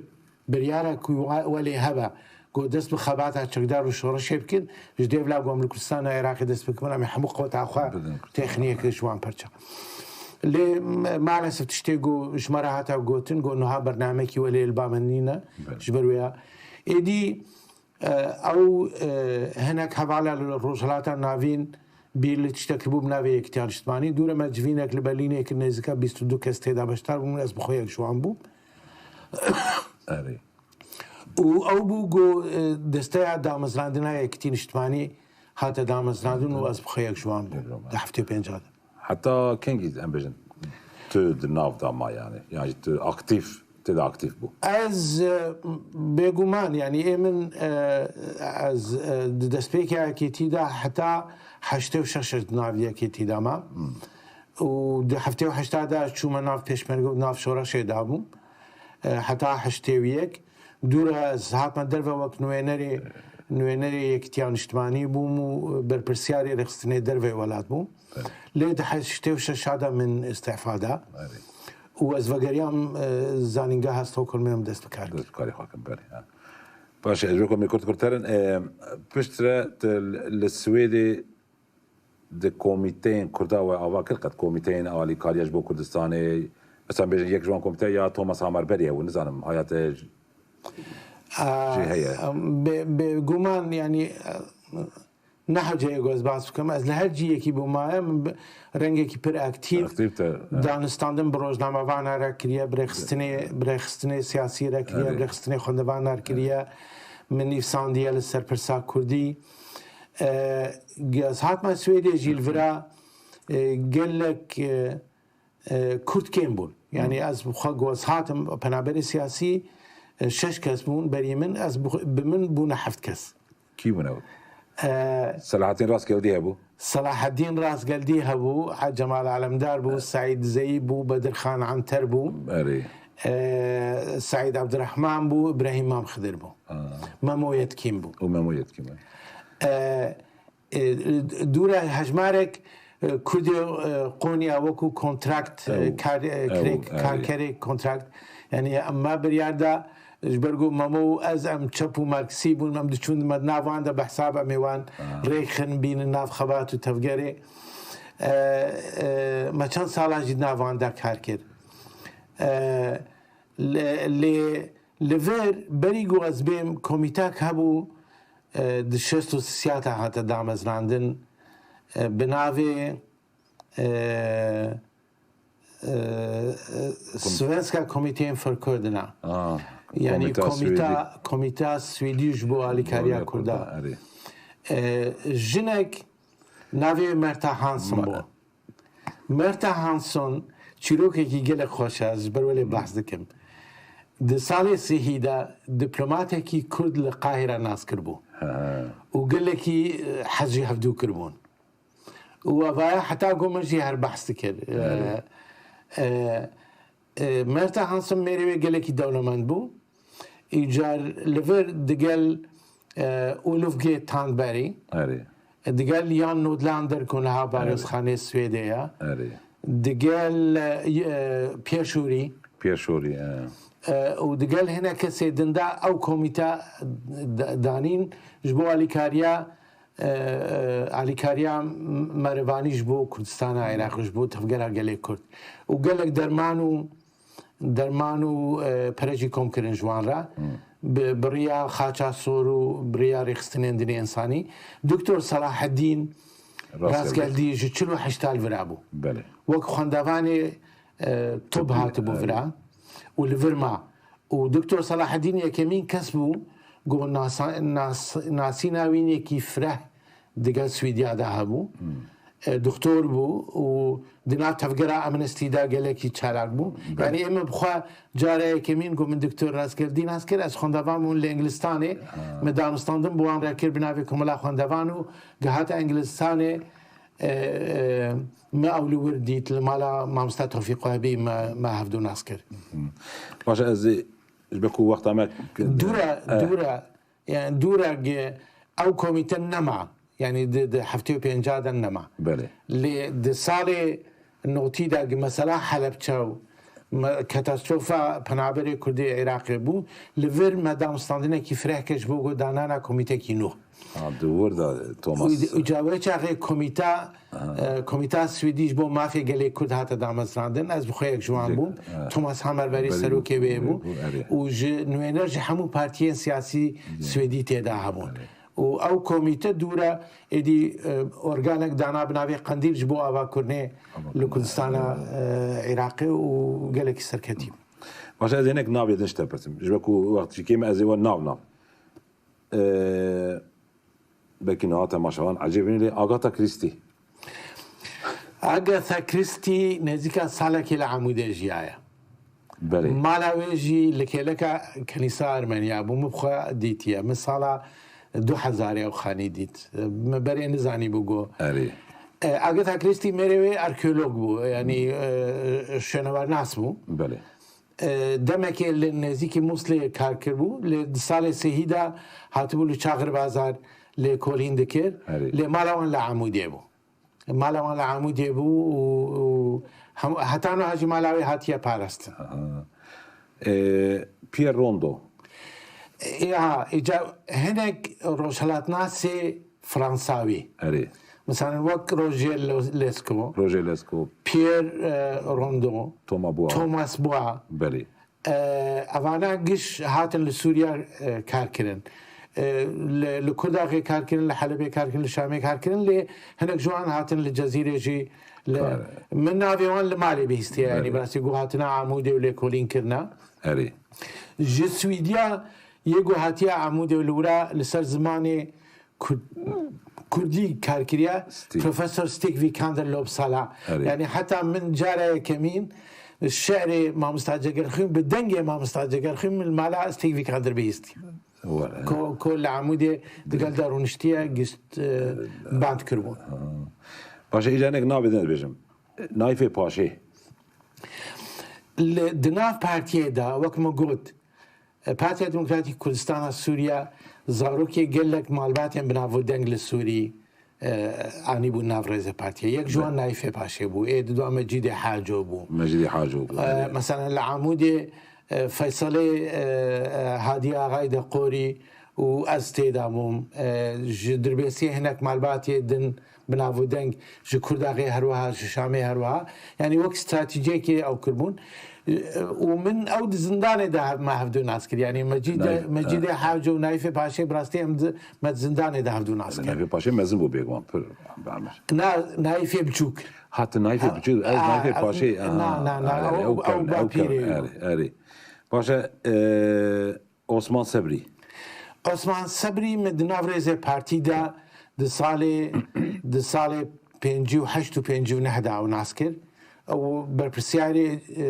biryara ku wa-, welê hebe, ku dest bi xebata çekdar û şoreşê bikin, ji dêvla ku em li Kurdistana Iraqê dest bikin, em ê hemû qeweta xwe Bidin Kurdistan. têxiniyeke ji wan perça. Lê me-, maalesef tiştê ku ji me re hate gotin, ku niha bernamekî welê li ba me nîne, Belê. ji ber wê ya. Êdî, e, ew, e, hinek hevala li Rojhilata Navîn bîr li tiştek bû bi navê Yekîtiya Niştimanî. Dûre me civînek li Berlînê kir, nêzîka bîst û du kes tê de beşdar bûn, ez bi xwe yek ji wan bûm. Erê. Û ew bû ku, e, desteya damezrandina Yekîtî Niştimanî hate damezrandin û ez bi xwe yek ji wan bûm. Di heftê û pênc de. Heta kengî em bêjin tu di nav de ma yani? Yan jî tu aktîf, tê de aktîf bû? Ez, e, bêguman, yani ê min, e, ez, e, di destpêkê yekîtî de heta heştê û şeş di nav yekîtî de ma. Hmm. Û di heftê û heşta de ez çûme nav pêşmerge û nav şoreşê de bûm. E, heta heştê û yek. Dû re ez hatime derve wek nûênerê, nûênerê Yekîtiya Niştimanî bûm û berpirsiyarê rêxistinê derveyê welat bûm. Evet. Lê di heştê û şeş de min îstifa da. Evet. Û ez vegeriyam, e, zanîngeha Stockholmê em dest bi kar kir. Dest bi karê xwe kirin, belê, ha. Baş e, ez wê komê kurt kurterin. E, piştre tu li Swêdê di komîteyên Kurda we ava kir, qet komîteyên alîkariya ji bo Kurdistanê, mesela bêjin yek ji wan komîte ya Thomas Hammarberg hebû, nizanim, haya te j-, A, jî heye. Bê, bêguman, yani, e, ne hewce ye ku ez behs bikim. Ez li her cihekî bûmaye, min bi, rengekî pir aktîf, Aktîf te, e. danistandin bi rojnamevanan re kiriye, bi rêxistinê, bi rêxistinê siyasî re kiriye, Erê. bi rêxistinê xwendevanan re kiriye. Min nivîsandiye li ser pirsa Kurdî. E, ez hatime Swêdê jî li vira, e, gelek, e, e, Kurd kêm bûn. Yani ez bi xwe got, ez hatim penaberê siyasî, e, şeş kes bûn berî min, ez bi, bi min bûne heft kes. Kî bûne? E, Selahattin Rastgeldî hebû? Selahattin Rastgeldî hebû, Cemal Alemdar bû, Seîd Zeyî bû, Bedirxan Anter bû, Erê. e, Seîd Abdurrahman bû, Îbrahîm Mam Xidir bû. Aa. Memo Yetkin bû. Û Memo Yetkin bû. E, E, dûre hejmarek Kurdê Qonya wekû kontrakt, kar, karkerê kontrakt. Yanî me biryar da, ji ber ku Memo û ez em çep û marksî bûn, em diçûn me di nav wan de behsa em ê wan rêxin bînin nav xebat û tevgerê. Me çend sala jî di nav wan de kar kir. Lê, lê li vir berî ku ez bêm komîtek hebû, di şêst û sisiyata hate damezrandin, bi navê Svenska Kommittén för Kurderna. Yanî komîta, komîta Swêdî ji bo alîkariya Kurda. Jinek navê Merta Hansen bû. Merta Hansen çîrokekî gelek xweş e, ez ji ber wê lê behs dikim. Di salê sihî de diplomatekî Kurd li Qahîre nas kiribû. Û gelekî hez ji hevdû kiribûn. Û evaya heta ku min jî her behs dikir. Merta Hansen mêrê wê gelekî dewlemend bû. Îcar li vir digel Ulf G. Thandberg, digel Jan Nordlander ku niha barozxanê Swêdê ye, digel Pierre Schori. Pierre Schori, û digel hinek kesê din de ew komîte danîn ji bo alîkariya alîkariya merivanî ji bo Kurdistana Iraq, ji bo tevgera gelê Kurd. Û gelek derman û derman û pere jî kom kirin ji wan re. Bi, bi riya xaça sor û bi riya rêxistinên din ê însanî. Doktor Selaheddîn Rastgeldî ji çil û heşt li vira bû. Wek xwendevanê tib hatibû vira û li vir ma. Û Doktor Selaheddîn yekemîn kes bû ku nasîna wîn yekî fireh digel Swîdya de hebû. Doktor bû û di nav tevgera Amnesty de gelekî çalak bû. Yanî ê min bi xwe cara yekemîn ku min Doktor Rastgeldî nas kir, ez xwendevan bûm li Îngilistanê. Me danûstandin bi wan re kir bi navê Komela Xwendevan û gihate Îngilistanê. Me ew li wir dît, li mala mamosta Tofîq Wehbî me, me hevdû nas kir. Baş e, ez ê ji ber ku wexta me dûr e, dûr e, yani dûr e, ew komîte nema. Yani di, di heftê û pênca de nema. Belê. Lê di salê notî de mesela Helebçe û katastrofa penaberê Kurdê Iraqê bû, li vir me danûstandinekî fireh kir ji bo danana komîtekî nû. Ha, di wir de Thomas. Û ca wê çaxê komîta, e, komîta Swêdî ji bo mafê gelê Kurd hate damezrandin. Ez bi xwe yek ji wan bûm. Thomas Hammer berî serokê wê bû. Û ji nûêner ji hemû partiyên siyasî Swêdî tê de hebûn. Û ew komîte dûre êdî, e, organek dana bi navê Qendîl ji bo avakirinê li Kurdistana, e, Iraqê û gelekî serketî bû. Baş e, ez hinek navê din ji te pirsim. Ji ber ku wext jî kêm e, ez ê we nav nav. Ee, belkî niha temaşevan ecêb in lê Agatha Christie. Agatha Christie nêzîka salekê li Amûdê jiyaye. Belê. Mala wê jî li kêleka Kenîsa Ermeniya bû. Min bi xwe dîtiye. Min sala du hezarê ew xanî dît. Min berê nizanî bû go. Erê. E, Agatha Christie mêrê wê arkeolog bû. Yanî, e, şûnewarnas bû. Belê. E, demekê li nêzîkî Muslê kar kiribû, lê di salê sêhî de hatibû li Çaxirbazar lêkolîn dikir. Erê. Lê mala wan li Amûdê bû. Mala wan li Amûdê bû û, û hem, heta niha jî mala wê hatiye parastin. Aha. E, Pierre Rondeau. E, ha, îca hinek rojhilatnasê Fransawî. Erê. Misalan wek Roger Lo-, Lescot, Roger Lescot, Pierre, e, Rondeau, Thomas Bois. Thomas Bois. Belê. E, evana giş hatin li Sûriya, e, kar kirin. E, li, li Kurdaxê kar kirin, li Helebê kar kirin, li Şamê kar kirin, lê hinek ji wan hatin li Cezîrê jî. Li, min navê wan li malê bihîstiye, yanî, belê, bi rastî ku hatina Amûdê û lêkolîn kirine. Erê. Ji Swîdiya yê ku hatiye Amûdê û li wira li ser zimanê Kur-, Kurdî kar kiriye, Stig. Profesor Stig Vikander li Uppsala. Erê. Yani heta min cara yekemîn şi'rê mamosta Cegerxwîn bi dengê mamosta Cegerxwîn min mala Stig Vikander bihîstî. Were. Ko, ko li Amûdê digel de rûniştiye, gişt, e, band kiribûn. Ha. Paşê îcanek navê din dibêjim. Naîfê Paşê. Li, di nav partiyê de, wek min got, Partiya Demokratîk Kurdistana Sûriye zarokê gelek malbatên bi nav û deng li Sûrî, e, anîbû nav rêzê partiyê. Yek ji wan Naîfê Paşê bû. Ê di dua Mecîdê Haco bû. Mecîdê Haco bû, E, erê. Mesela li Amûdê, e, Feysalê, e, e, Hadî Axayî de Qorî û ez tê de bûm. E, ji Dirbêsiyê hinek malbatê din bi nav û deng, ji Kurdaxê herwiha, ji Şamê herwiha. Yanî wek stratejiyekê ew kirbûn. E, û min ew di zindanê de hev-, me hevdu nas kir. Yanî Mecîdê, Naîf, Mecîdê e. Haco û Naîfê Paşê bi rastî em di, me di zindanê de hevdu nas kir. Naîfê Paşê mezin bû bêguman, pir, Amir. Na, Naîfê Biçûk. Hat Naîfê Biçûk, ez A, Naîfê a, Paşê, na, aha, na, na, erê, ew, ew kevn, ew kevn, bapîrê yo. Erê, erê. Paşa, e, Osman Sebrî. Osman Sebrî min di nav rêzê partî de di salê, di salê pêncî û heşt û pêncî û neh de ew nas kir. Ew berpirsiyarê, e,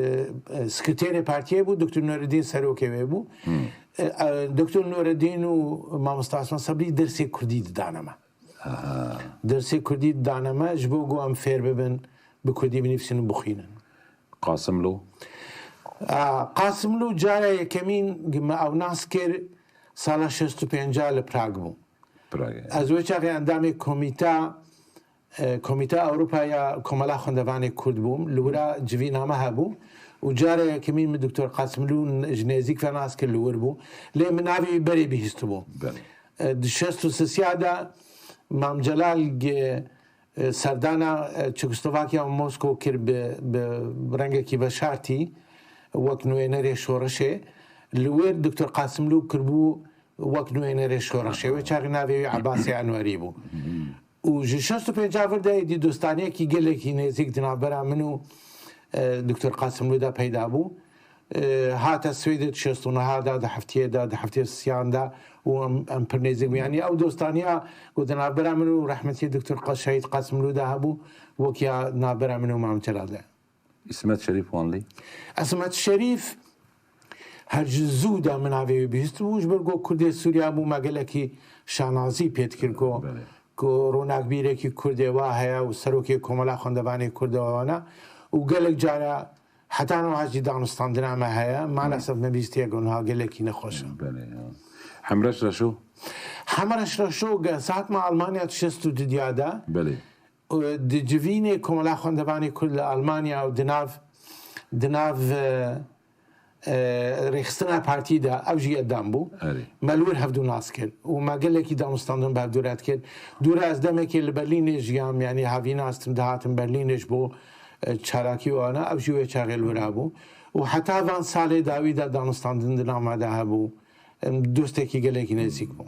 e, sekreterê partiyê bû, Doktor Nureddin serokê wê bû. Hmm. E, e, Doktor Nureddin û Mamosta Osman Sebrî dersê kurdî didane me. Aha. Dersê kurdî didane me ji bo ku em fêr bibin, bi kurdî binivîsin û bixwînin. Qasimlo? A, Qasimlo cara yekemîn me ew nas kir, sala şêst û pênc li Prag bû. Prag, e. Ez wê çaxê endamê komîta, e, Komîta Ewropa ya Komela Xwendevanê Kurd bûm. Li wira civîna me hebû û cara yekemîn min Doktor Qasimlo n-, ji nêzîk ve nas kir, li wir bû. Lê min navê wî berê bihîstibû. Belê. E, di şêst û sisiya de Mam Celal ge-, e, serdana, e, Çekoslovakya û Moskow kir bi, bi rengekî veşartî wek nûênerê şoreşê. Li wir Doktor Qasimlû kirbû wek nûênerê şoreşê. Wê çaxê navê wî Ebasê Enwerî bû. Û ji şêst û pênc vir de êdî dostaniyekî gelekî nêzîk di navbera min û, e, Doktor Qasimlû de peyda bû. E, hate Swêdê di şêst û neh de, di heftiyê de, di heftiyê siyan de û em, em pir nêzîk bûn. Yanî ew dostaniya ku di navbera min û rehmetî Doktor Qa-, Şehîd Qasimlû de hebû, wek ya navbera min û Mam Celal de. Îsmet Şerîf Wanlî? Îsmet Şerîf her ji zû de min navê wî bihîstibû, ji ber ku Kurdê Sûriya bû, me gelekî şanazî pê dikir ku, Belê. ku ronakbîrekî Kurdê wa heye û serokê Komela Xwendevanê Kurd e wana û gelek cara heta niha jî danûstandina me heye. Malesef me bihîstiye ku niha gelekî nexweş e. Belê, ya. Hemreş Reşo? Hemreş Reşo, ge-, ez hatime Almanya di şêst û du de. Belê. Û di civînê Komela Xwendevanê Kurd li Almanya û di nav, di nav, e, e, rêxistina partî de ew jî endam bû. Erê. Me li wir hevdu nas kir û me gelekî danûstandin bi hevdu re dikir. Dûre ez demekê li Berlînê jiyam, yanî havîna ez tim dihatim Berlînê ji bo, e, çalakî û ana, ew jî wê çaxê li wir hebû. Û heta van salê dawî de danûstandin di nav me de hebû. Em dostekî gelekî nêzîk bû.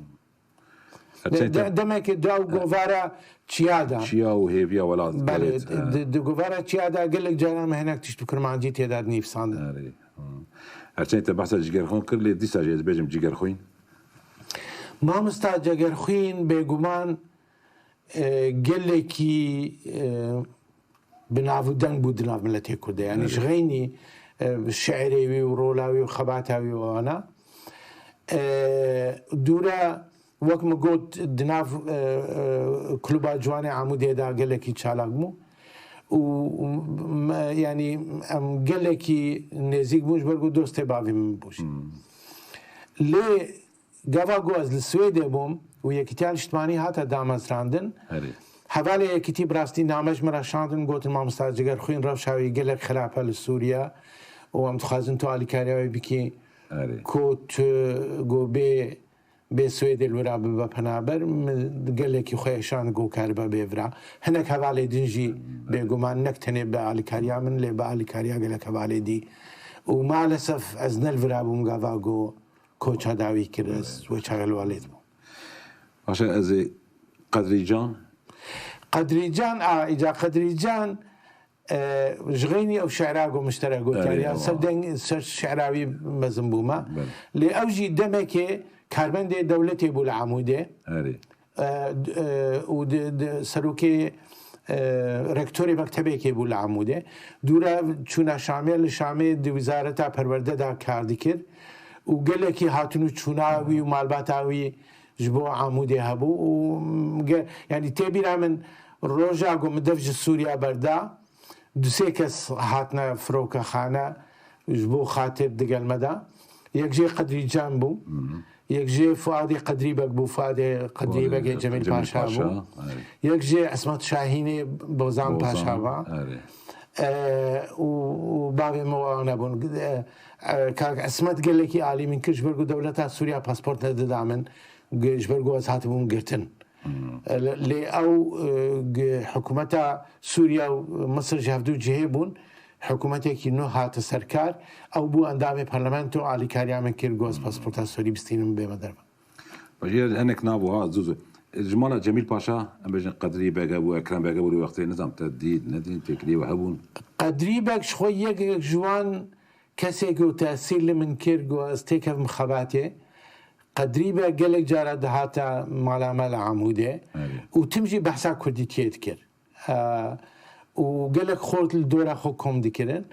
De-, de-, demekê di ew govara çiya de. Çiya û hêviya welat Belê, gelêt, e. di, di govara çiya de gelek caran me hinek tişt bi kurmancî tê de dinivîsandin. Erê, hı. Erçenê te behsa Cigerxwîn kir, lê dîsa jî ez dibêjim Cigerxwîn. Mamosta Cegerxwîn bêguman, e, gelekî, e, bi nav û deng bû di nav miletê Kurdê. Yanî Erê. ji xeynî, e, şiirê wî û rola wî û xebata wî û ana. E, dûre, wek min got, di nav, e, e, Kluba Ciwanê Amûdê de gelekî çalak bû. Û, û me, yanî em gelekî nêzîk bûn ji ber ku dostê bavê min bû jî. Hmm. Lê Gava ku ez li Swêdê bûm û Yekîtiya Niştimanî hate damezrandin, Erê. hevalê Yekîtî bi rastî name ji min re şandin, gotin, Mamosta Cigerxwîn rewşa wî gelek xirab e li Sûriye û em dixwazin tu alîkariya wî bikî Erê. ku tu, ku bê, bê Swêdê li wira bibe penaber. Min gelekî xwe êşand ku karibe bê vira. Hinek hevalê din jî bêguman nek tenê bi alîkariya min, lê bi alîkariya gelek hevalê dî. Û malesef ez ne li vira bûm gava ku koça dawî kir, ez wê çaxê li welêt bûm. Başa ez ê Qedrî Can. Qedrî Can, a, îca Qedrî Can, e, ji xeynî ew şi'ra ku min ji te re got, Erê, yanî ya ewa. ser deng, ser şi'ra wî mezin bûme. Belê. Lê ew jî demekê karbendê dewletê bû li Amûdê. Erê. E, d-, e, û di, di, serokê, e, rektorê mektebekê bû li Amûdê. Dûre çûna Şamê, li Şamê di Wizareta Perwerde de kar dikir û gelekî hatin û çûna wî û malbata wî ji bo Amûdê hebû û ge-, yanî tê bîra min roja ku min dev ji Sûriya berda, du sê kes hatine firokekhane ji bo xatir digel me de. Yek jê Qedrî Can bû. Hı hı. Yek jê Fuadê Qedrî Beg bû, Fuadê Qedrî Begê Cemîl Paşa bû. Yek jê Esmet Şahînê Bozan Paşa ba. E, û, û bavê min wa nebûn. E, e, Kak Esmet gelekî alî min kir, ji ber ku dewleta Sûriya pasport nedida min, ji ber ku ez hatibûm girtin. E, lê ew, e, g-, hikûmeta Sûriya û Misir ji hevdu cihê bûn. Hikûmetekî nû hate ser kar. Ew bû endamê parlamento, alîkariya min kir, got, ez pasporta Sûrî bistînim bême derve. Bajêr hinek nabû ha, zû zû. Ji mala Cemîl Paşa, em bêjin Qedrî Beg hebû, Ekrem Beg hebû, wê wextê nizam te dît, nedît, têkilî we hebûn. Qedrî Beg ji xwe yek, yek ji wan kesê ku tesîr li min kir, ku ez têkevim xebatê. Qedrî Beg gelek cara dihata mala me li Amûdê û tim jî behsa kurdîtiyê dikir. E, û gelek xort li dora xwe kom dikirin.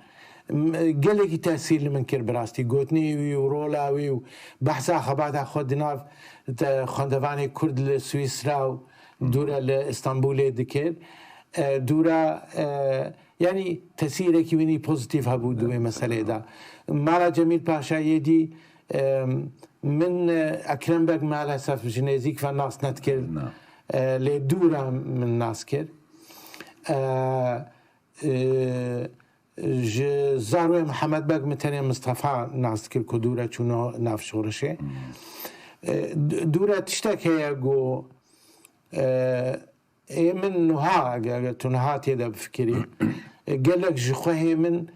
M-, gelekî tesîr li min kir bi rastî. Gotinê wî û rola wî û behsa xebata xwe di nav te-, xwendevanê kurd li Swîsra û dûra li Îstanbulê dikir. E, dûra, e, yanî tesîrekî wînî pozîtîf hebû di wê meseleyê de. Mala Cemîl Paşayê dî, e, min, e, Ekrem Beg maalesef ji nêzîk ve nas nedikir. E, lê dûra min nas kir. E, e, ji zarwê Mihemed Beg min tenê Mistefa nas dikir ku dûre çû nav şoreşê. E, d-, dûre tiştek heye ku, e, ê min nuha, eger, eger tu niha tê de bifikirî, e, gelek ji xwehê min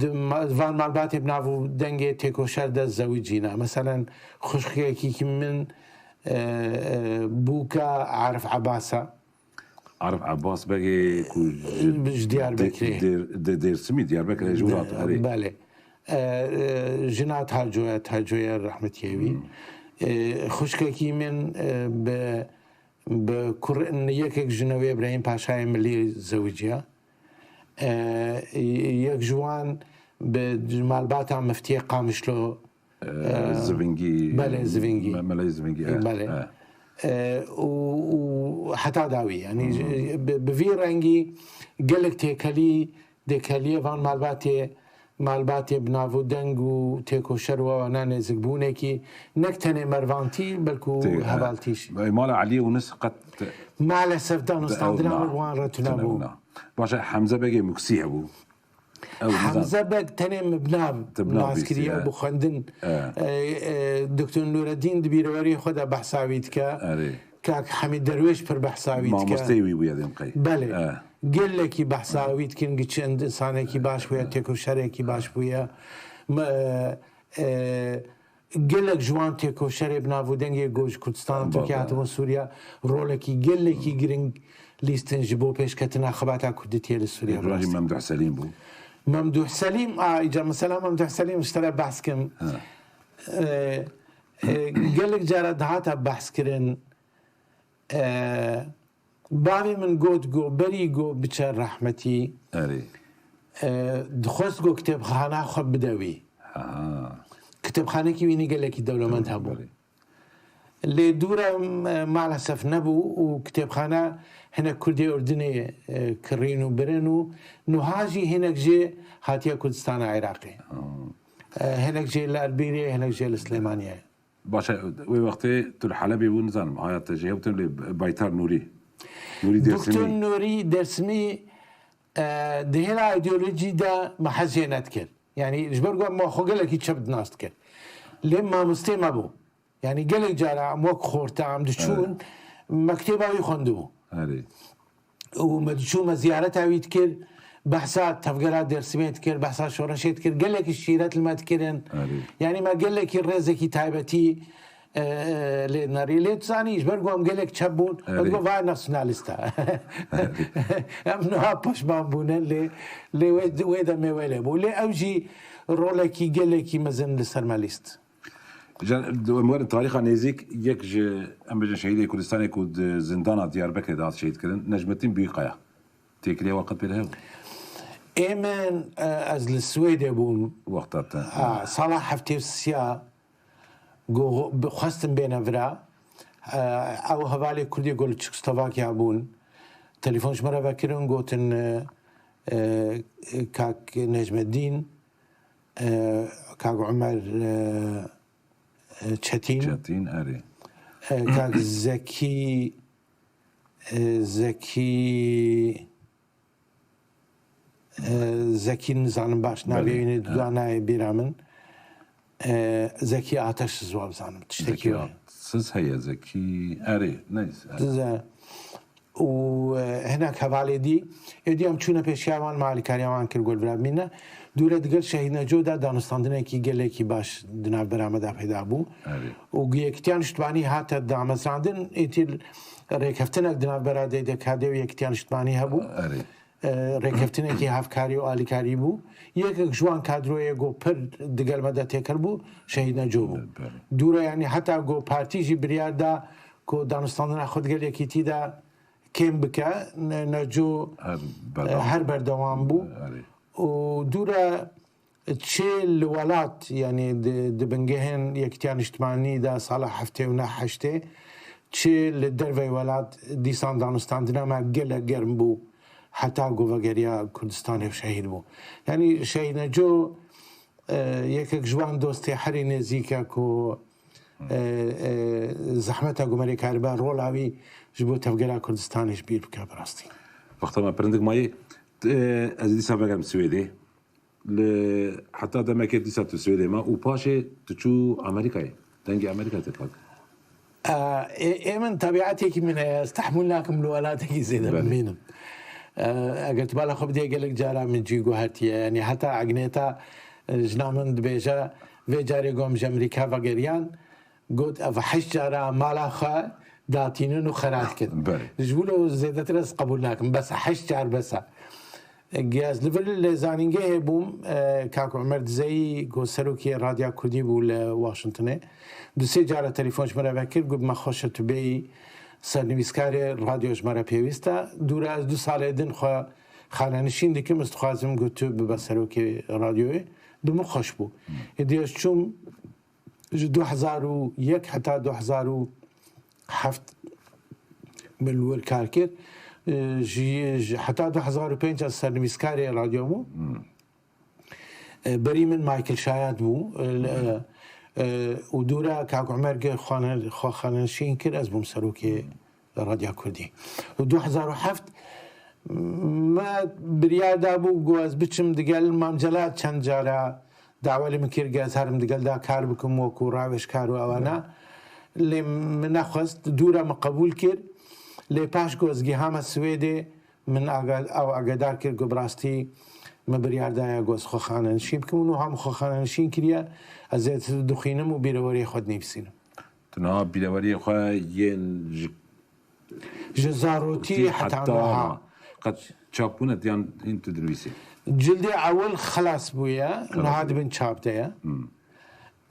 di ma-, van malbatê bi nav û dengê têkoşer de zewicîne. Meselen, xwişkekî min, e, e, bûka Arif Ebas e. Arif Abbas Begê ku ji Diyarbekirê. Dêr-, Dêrsimî, Diyarbekirê ji wir hat, erê. Belê. E, e, jina Tacoya, Tacoya rehmetiyê wî. E, xwişkekî min, e, bi, bi kur-, yekek ji newê Îbrahîm Paşayê Milî zewiciya. E, yek ji wan bi malbata Miftiyê Qamişlo, Ee, Zivingî, belê, Zivingî. Me-, Meleyê Zivingî, e, belê. E, û, û heta dawî, yanî, bi, bi vî rengî gelek têkelî, têkeliyê van malbatê, malbatê bi nav û deng û têkoşer û wana nêzikbûnekî, nek tenê mervantî, belkû hevaltî jî. Mala Eliyê Unis qet. Maalesef danûstandina min wan re tune bû. Baş e, Hemze Begê Muksî hebû. Hemze Beg tenê min bi nav nas kiriye û bi xwendin. E, e, Doktor Nureddin di bîreweriyê xwe de behsa wî dike. Kak Hemîd Derwêş pir behsa wî dike. Mamosteyê wî bûye dêm qey. Belê. Gelekî behsa wî dikin, giçin, insanekî baş bûye, têkoşerekî baş bûye. Me, e, e, Gelek ji wan têkoşerê bi nav û dengê ku ji Kurdistana Tirkiye hatibûn Sûriye, rolekî gelekî giring lîstin ji bo pêşketina xebata kurdîtiyê li Sûriye. Yek ji wan jî Memduh Selîm bû. Memduh Selîm, a, îca mesela Memduh Selîm ji te re behs kim. E, e, gelek cara dihata behs kirin. E, Bavê min got, got, berî got biçe rehmetî, Erê. e, dixwest got kitêbxana xwe bide wî. Ha. Kitêbxanekî wî nî gelekî dewlemend Tamam, hebû. Belê. Lê dûre, e, maalesef nebû û kitêbxana hinek Kurdê Urdinê, e, kirîn û birin û nuha jî hinek jê hatiye Kurdistana Iraqê. Ha. E, hinek jê li Erbîlê, hinek jê li Silêmaniyê. Baş e, wê wextê tu li Helebê bû, nizanim, haya te jê hewtin lê Baytar Nûrî. Nûrî Doktor Dêrsimî. Nûrî Dêrsimî, e, di hêla îdeolojî de me hez jê nedikir. Yanî ji ber ku me xwe gelekî çep nas dikir. Lê mamostê me bû. Yanî gelek cara em wek xorta em diçûn, Evet. me kitêba wî xwendibû. Erê. û me diçû me ziyareta wî dikir, behsa tevgera Dêrsimê dikir, behsa şoreşê dikir, gelekî şîret li me dikirin. Erê. Yanî me gelekî rêzekî taybetî, e, e, lê nerî. Lê tu zanî, ji ber ku em gelek çep bûn, Erê. me digot, "Vay nasyonalîst e." Em niha peşman bûne, lê, lê wê, wê demê wê lê bû. Lê ew jî rolekî gelekî mezin li ser me lîst. Jan, em werin tarîxa nêzîk, yek ji, em bêjin, şehîdê Kurdistanê ku di zindana Diyarbekirê de hat şehîd kirin, Necmettin Büyükaya. Têkilî wan qet pê re hebû? Ê min, e, ez li Swêdê bûm. Wexta te. Ha, sala heftê û sê ya, go, bi, xwestin bêne vira. E, ew hevalê Kurdê ku li Çekoslovakya bûn. Telefon ji me re vekirin, gotin, e, e, Kak Necmettin, e, Kak Omer, e, e, Çetîn, Çetîn, erê. E, kak Zekî, e, Zekî, e, Zekî nizanim baş navê Belê, wî ne, e. duda nayê bîra min. E, Zekî Ateş ji wan bizanim. Tiştekî Zekî wê. Ateş heye, Zekî, erê, neyse. Dize. Û, e, hinek hevalê dî, êdî em çûne pêşiya wan, me alîkariya wan kir, gol vira bimîne. Dûre digel Şehîd Neco de danûstandinekî gelekî baş di navbera me de peyda bû. Erê. Û Yekîtiya Niştimanî hate damezrandin, îtî rêkeftinek di navbera D D K D û Yekîtiya Niştimanî hebû. Erê. E, rêkeftinekî hevkarî û alîkarî bû. Yekek ji wan kadroyê ku pir digel me de têkil bû, Şehîd Neco bû. Belê. Dûre, yanî heta ku partî jî biryar da ku danûstandina xwe digel Yekîtî de kêm bike, ne-, Neco, Her e, berdewam. her berdewam bû. Erê. Û dûre çi li welat, yanî di, di bingehên Yekîtiya Niştimanî de sala heftê û neh heştê, çi li dervey welat dîsan danûstandina me gelek germ bû, heta ku vegeriya Kurdistanê û şehîd bû. Yanî Şehîd Neco, e, yekek ji wan dostê herî nêzîk e ku, e, e, zehmeta ku me rê karibe, rola wî ji bo tevgera Kurdistanê ji bîr bike bi rastî. Wexta me pirindik mayê, e, ez ê dîsa vegerim Swêdê. Li heta demekê dîsa tu Swêdê ma û paşê tu çû Amerîkayê. Dengê Amerîkayê te pak. Ê, ê min tebiatekî min heye, ez tehmûl nakim li welatekî zêde Belê. bimînim. Ê, eger tu bala xwe bidê, gelek cara min cî guhertiye. Yanî heta Agneta, e, jina min dibêje, vê carê ku em ji Amerîka vegeriyan, got, ev heşt cara mala xwe datînin û xera dikin. Belê. Ji wilo zêdetir ez qebûl nakim. Bes e, heşt car bes e. Ez li vir li zanîngehê bûm, e, kak Umer Dizeyî, ku serokê Radya Kurdî bû li Washingtonê. Du sê cara telefon ji min re vekir, got, me xweş e tu bêyî sernivîskarê radyo, ji me re pêwîst e. Dûre ez du salê din xwe xanenişîn dikim, ez dixwazim ku tu bibe serokê radyoyê. Bi min xweş bû. Êdî ez çûm, ji du hezar û yek heta du hezar û heft min li wir kar kir. E, ji, ji, heta du hezar û pênc ez sernivîskarê radyo bûm. Hmm. E, berî min Michael Şayat bû. E, e, e, û dûra kak Umer ge xane-, xwe xanenişîn kir, ez bûm serokê Radya Kurdî. Û du hezar û heft me biryar dabû ku ez biçim digel Mam Celal, çend cara dawe li min kir, ge ez herim digel da kar bikim wekû rawêjkar û ewana. Lê min nexwest, dûre min qebûl kir. Lê paş ku ez gihame Swêdê, min aga-, ew agedar kir ku bi rastî min biryar daye ku ez xwe xanenişîn bikim û niha min xwe xanenişîn kiriye. Ez zêdetir dixwînim û bîreweriyê xwe dinivîsînim. Tu niha bîreweriyê xwe yên ji Ji zarokî zarokî heta heta niha. niha. Qet çap bûne, yan hîn tu dinivîsî? Cildê ewil xelas bûye, Xelas niha bûye. di bin çap de ye. Hmm.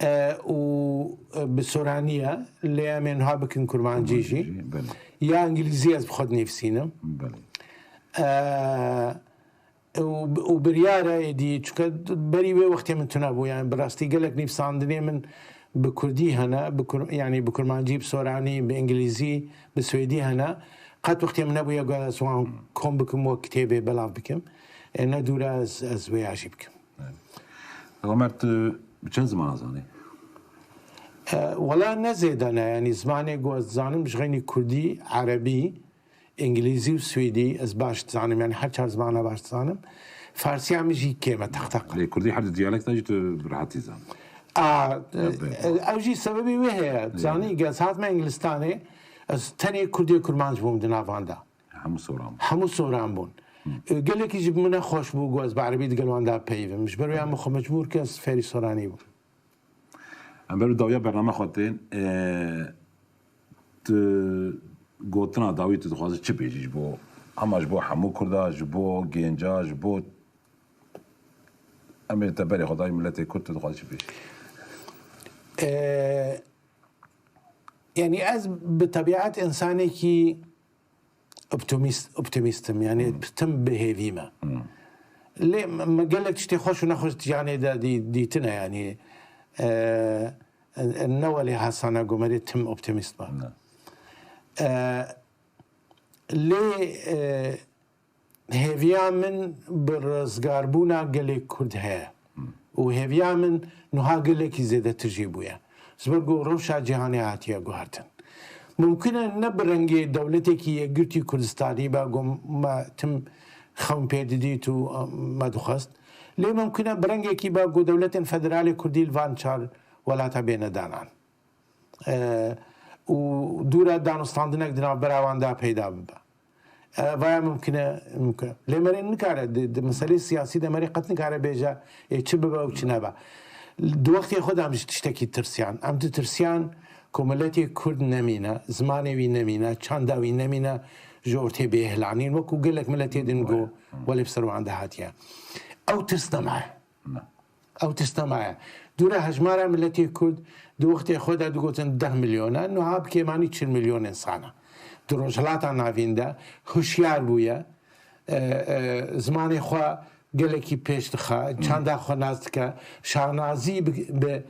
E, û, e, bi soranî ye, lê em ê niha bikin kurmancî jî. Kurmancî jî, belê. Ya îngilîzî ez bi xwe dinivîsînim. Belê. E, û, û biryar e êdî, çunke berî wê wextê min tune bû, yani bi rastî gelek nivîsandinê min bi kurdî hene, bi kur-, yani bi kurmancî, bi soranî, bi îngilîzî, bi swêdî hene. Qet wextê min nebûye ku ez wan kom bikim, wek kitêbê belav bikim. E, ne dûre ez, ez wê ya jî bikim. Evet. Omer, tu bi çend zimana zanî? E, wela ne zêde ne, yani zimanê ku ez dizanim ji xeynî kurdî, erebî, îngilîzî û swêdî ez baş dizanim, yani her çar zimana baş dizanim. Farsiya min jî kêm e, teq teq. Lê kurdî her du diyalekta jî tu bi rehetî zanî. A, Ya, be. e, ew jî sebebê wê heye. Zanî, ge ez hatime Îngilistanê, ez tenê kurdê kurmanc bûm di nav wan de. Hemû soran bûn. Hemû soran bûn. E, gelekî jî bi min nexweş bû, ku ez bi erebî digel wan de peyivim. Ji ber wê ya min xwe mecbûr kir, ez fêrî soranî bûm. Em ber bi dawiya bername xwe tên, e, tu gotina dawî tu dixwazî çi bêjî ji bo, hema ji bo hemû Kurda, ji bo gênca, ji bo em ê te berê xwe dayî miletê Kurd, tu dixwazî çi bêjî? E, yani ez bi tebiat insanekî optimîst, optimîst im, yani Hmm. tim bi hêvî me. Hmm. Lê me, me gelek tiştê xweş û nexweş di jiyanê de dî-, dîtine, yani, e, e, ne welê hesane ku me rê tim optimîst be. Ne. E, lê, e, hêviya min bi rizgarbûna gelê Kurd heye. Hmm. Û hêviya min niha gelekî zêdetir jî bûye. Ji ber ku rewşa cîhanê hatiye guhertin. Mumkin e ne bi rengê dewletekî yekgirtî Kurdistanî be ku me tim xewn pê didît û, e, me dixwest. Lê mumkin e bi rengekî be ku dewletên federalê Kurdî li van çar welata bêne danan. E, û dûre danûstandinek di navbera wan de peyda bibe. E, vaya mumkin e, mumkin e. Lê merê nikare, di, di meselê siyasî de merê qet nikare bêje, ê çi bibe û çi nebe. Di wextê xwe de em ji tiştekî tirsiyan. Em ditirsiyan ku miletê Kurd nemîne, zimanê wî nemîne, çanda wî nemîne, ji ortê bêhêlanîn, wekû gelek miletê din ku welê bi ser wan de hatiye. Ew tirs nemaye. Ne. Ew tişt nemaye. Dûre hejmara miletê Kurd di wextê xwe de digotin deh milyon e, niha bi kêmanî çil milyon însan e. Di Rojhilata Navîn de hişyar bûye, e, e, zimanê xwe gelekî pêş dixe, çanda xwe nas dike, şanazî bi, bi,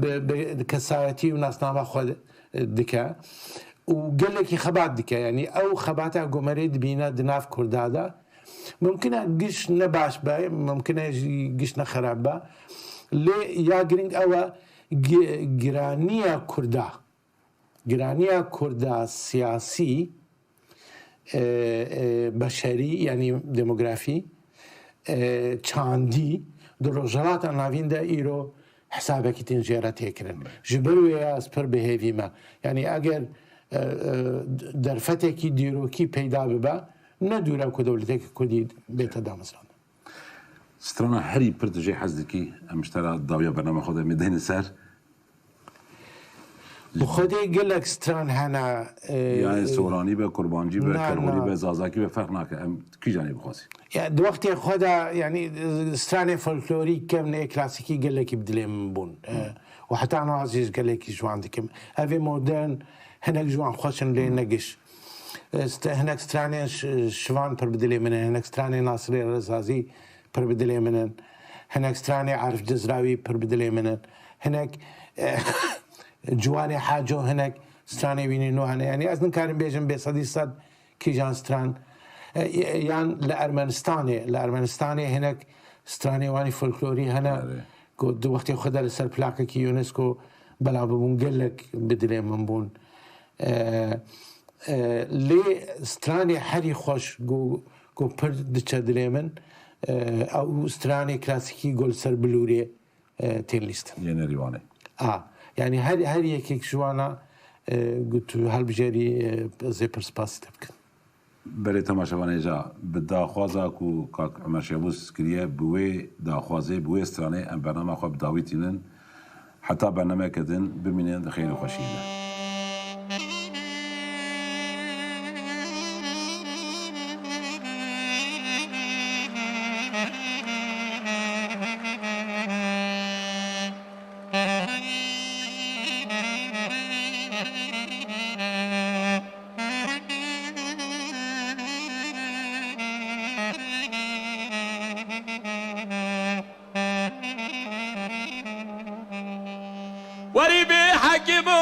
bi, bi kesayetî û nasnama xwe dike û gelekî xebat dike. Yanî ew xebata ku merê dibîne di nav Kurda de, mumkin e giş ne baş be, mumkin e jî giş ne xerab be. Lê ya giring ew e, gi-, giraniya Kurda, giraniya Kurda siyasî, e, e, beşerî, yanî demografî, e, çandî, di Rojhilata Navîn de îro hesabekî din jê re tê kirin. Ji ber wê ya ez pir bi hêvî me. Yanî eger, e, e, derfetekî dîrokî peyda bibe, ne dûr e ku dewletekî Kurdî bête damezrandin. Strana herî pir tu jê hez dikî, em ji te re dawiya bername xwe de em ê deyne ser. Bi xwedê gelek stran hene, e, Yanî Soranî be, Kurbancî be, Na, Kelxorî na. be, Zazakî be, ferq nake. Em kîjanê bixwazî. Ya, di wextê xwe de, yanî, stranê folklorî kevnê klasîkî gelekî bi dilê min bûn. E, û heta niha jî gelekî ji wan dikim. Evê modern, hinek ji wan xweş in lê ne giş. E, st-, hinek stranên ş-, şivan pir bi dilê min in, hinek stranên Nasirê Rezazî pir bi dilê min in. Hinek stranê Arif Cizrawî pir bi dilê min in. Hinek, e, Ciwanê Haco, hinek stranê wî nî nû hene. Yanî ez nikarim bêjim bê sedî sed kîjan stran, e, e, yan li Ermenistanê, li Ermenistanê hinek stranê wanî folklorî hene Erê. ku di wextê xwe de li ser plakekî UNESCO belav bibûn, gelek bi dilê min bûn. E, e, lê stranê herî xweş ku, ku pir diçe dilê min, e, ew stranê klasîkî ku li ser bilûrê, e, tên lîstin. Yê Nêrîwanê. A, yanî her, her yekek ji wana, e, ku tu helbijêrî, e, ez ê pir spasî te bikim. Belê temaşevanê ca, bi daxwaza ku kak Omer Şevûz kiriye, bi wê daxwazê, bi wê stranê em bernama xwe bi dawî tînin. Heta bernameke din, bimînin di xêr û xweşiyê de. Werî bê hekîmin,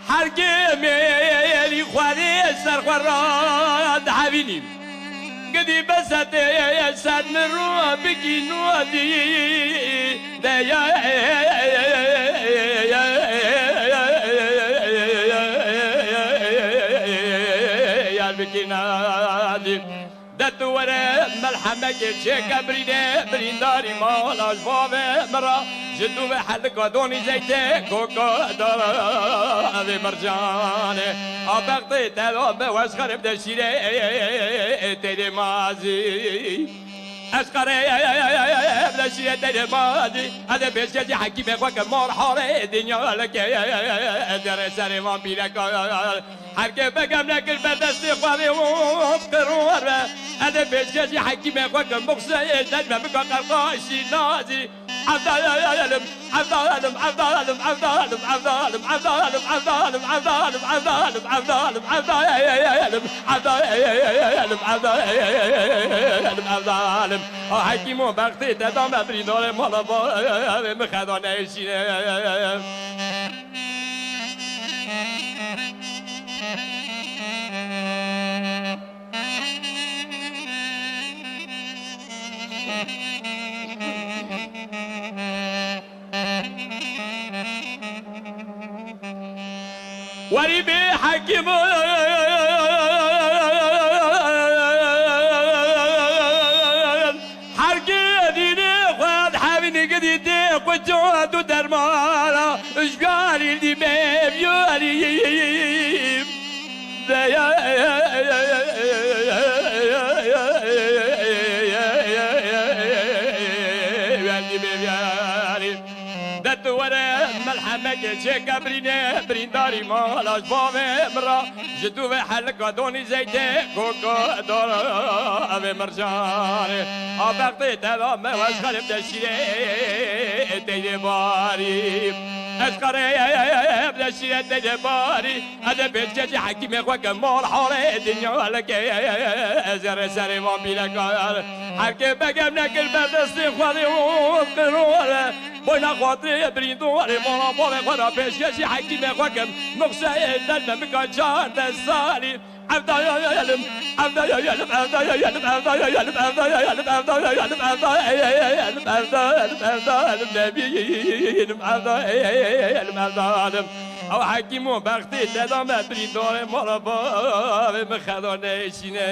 her kêmê xwerê ser xwe radihevînî. Gidî bese tê ser min rû bikî nû dî de ya yar bikî nadî. De tu were melhemekê çêke birînê, birîndarî mala ji bavê min re, ji dû ve helika donî zeytê koka da vê mercanê. A bextê te da be weş xerib de şîrê têrê mazî. Ez xerib de şîrê têrê mazî. Ez ê pêşkêşî hekîmê xwe ke mar harê dinya leke derê serê van pîreka. Her kê begem nekir ber destê xwe vê û qirû erve. Ez ê pêşkêşî hekîmê xwe kim bixse ê dej me bika qerqaşî nazî. Evdalim, evdalim, evdalim, evdalim, evdalim, evdalim, evdalim, evdalim, evdalim, evdalim, evdalim, evdalim, evdalim, evdalim, evdalim. A hekîmo bextê te dame birîndarê mala barê min xeda neşîne. Werî bê hekîm, her ki dînê xwe hevînî gidî tê xwe can û dermana, ji yarî dî bê yarî. De tu were melhemekê çêke birînê, birîndarî mala ji bavê min re, ji dû vê helika donî zeytê, koko dora evê mircanê. A bextê te da me wez xerib de şîrê teyde barî. Ez xerib de şîrê teyde barî. Ez ê pêşkêşî hekîmê xwe kim, mal halê dinya leke, ez ê rê serê van pîlekar. Her kê begem nekir ber destê xwe rê û qirore. Boyna xatirê birîndorê mala bavê xwe ra pêşkêşî hekîmê xwe kim. Nuqseyê derdme bika çardeh salî. Evdaya yelim, evdaya yelim, evdaya yelim, evdaya yelim, evdaya yelim, evdaya yelim, evdaya yelim, evdaya yelim, evdaya yelim, evdaya yelim, evdaya yelim, evdaya yelim, evdaya yelim. Ew hekîm û bextê te da me birîndorê mala bavê min xeda neyşîne.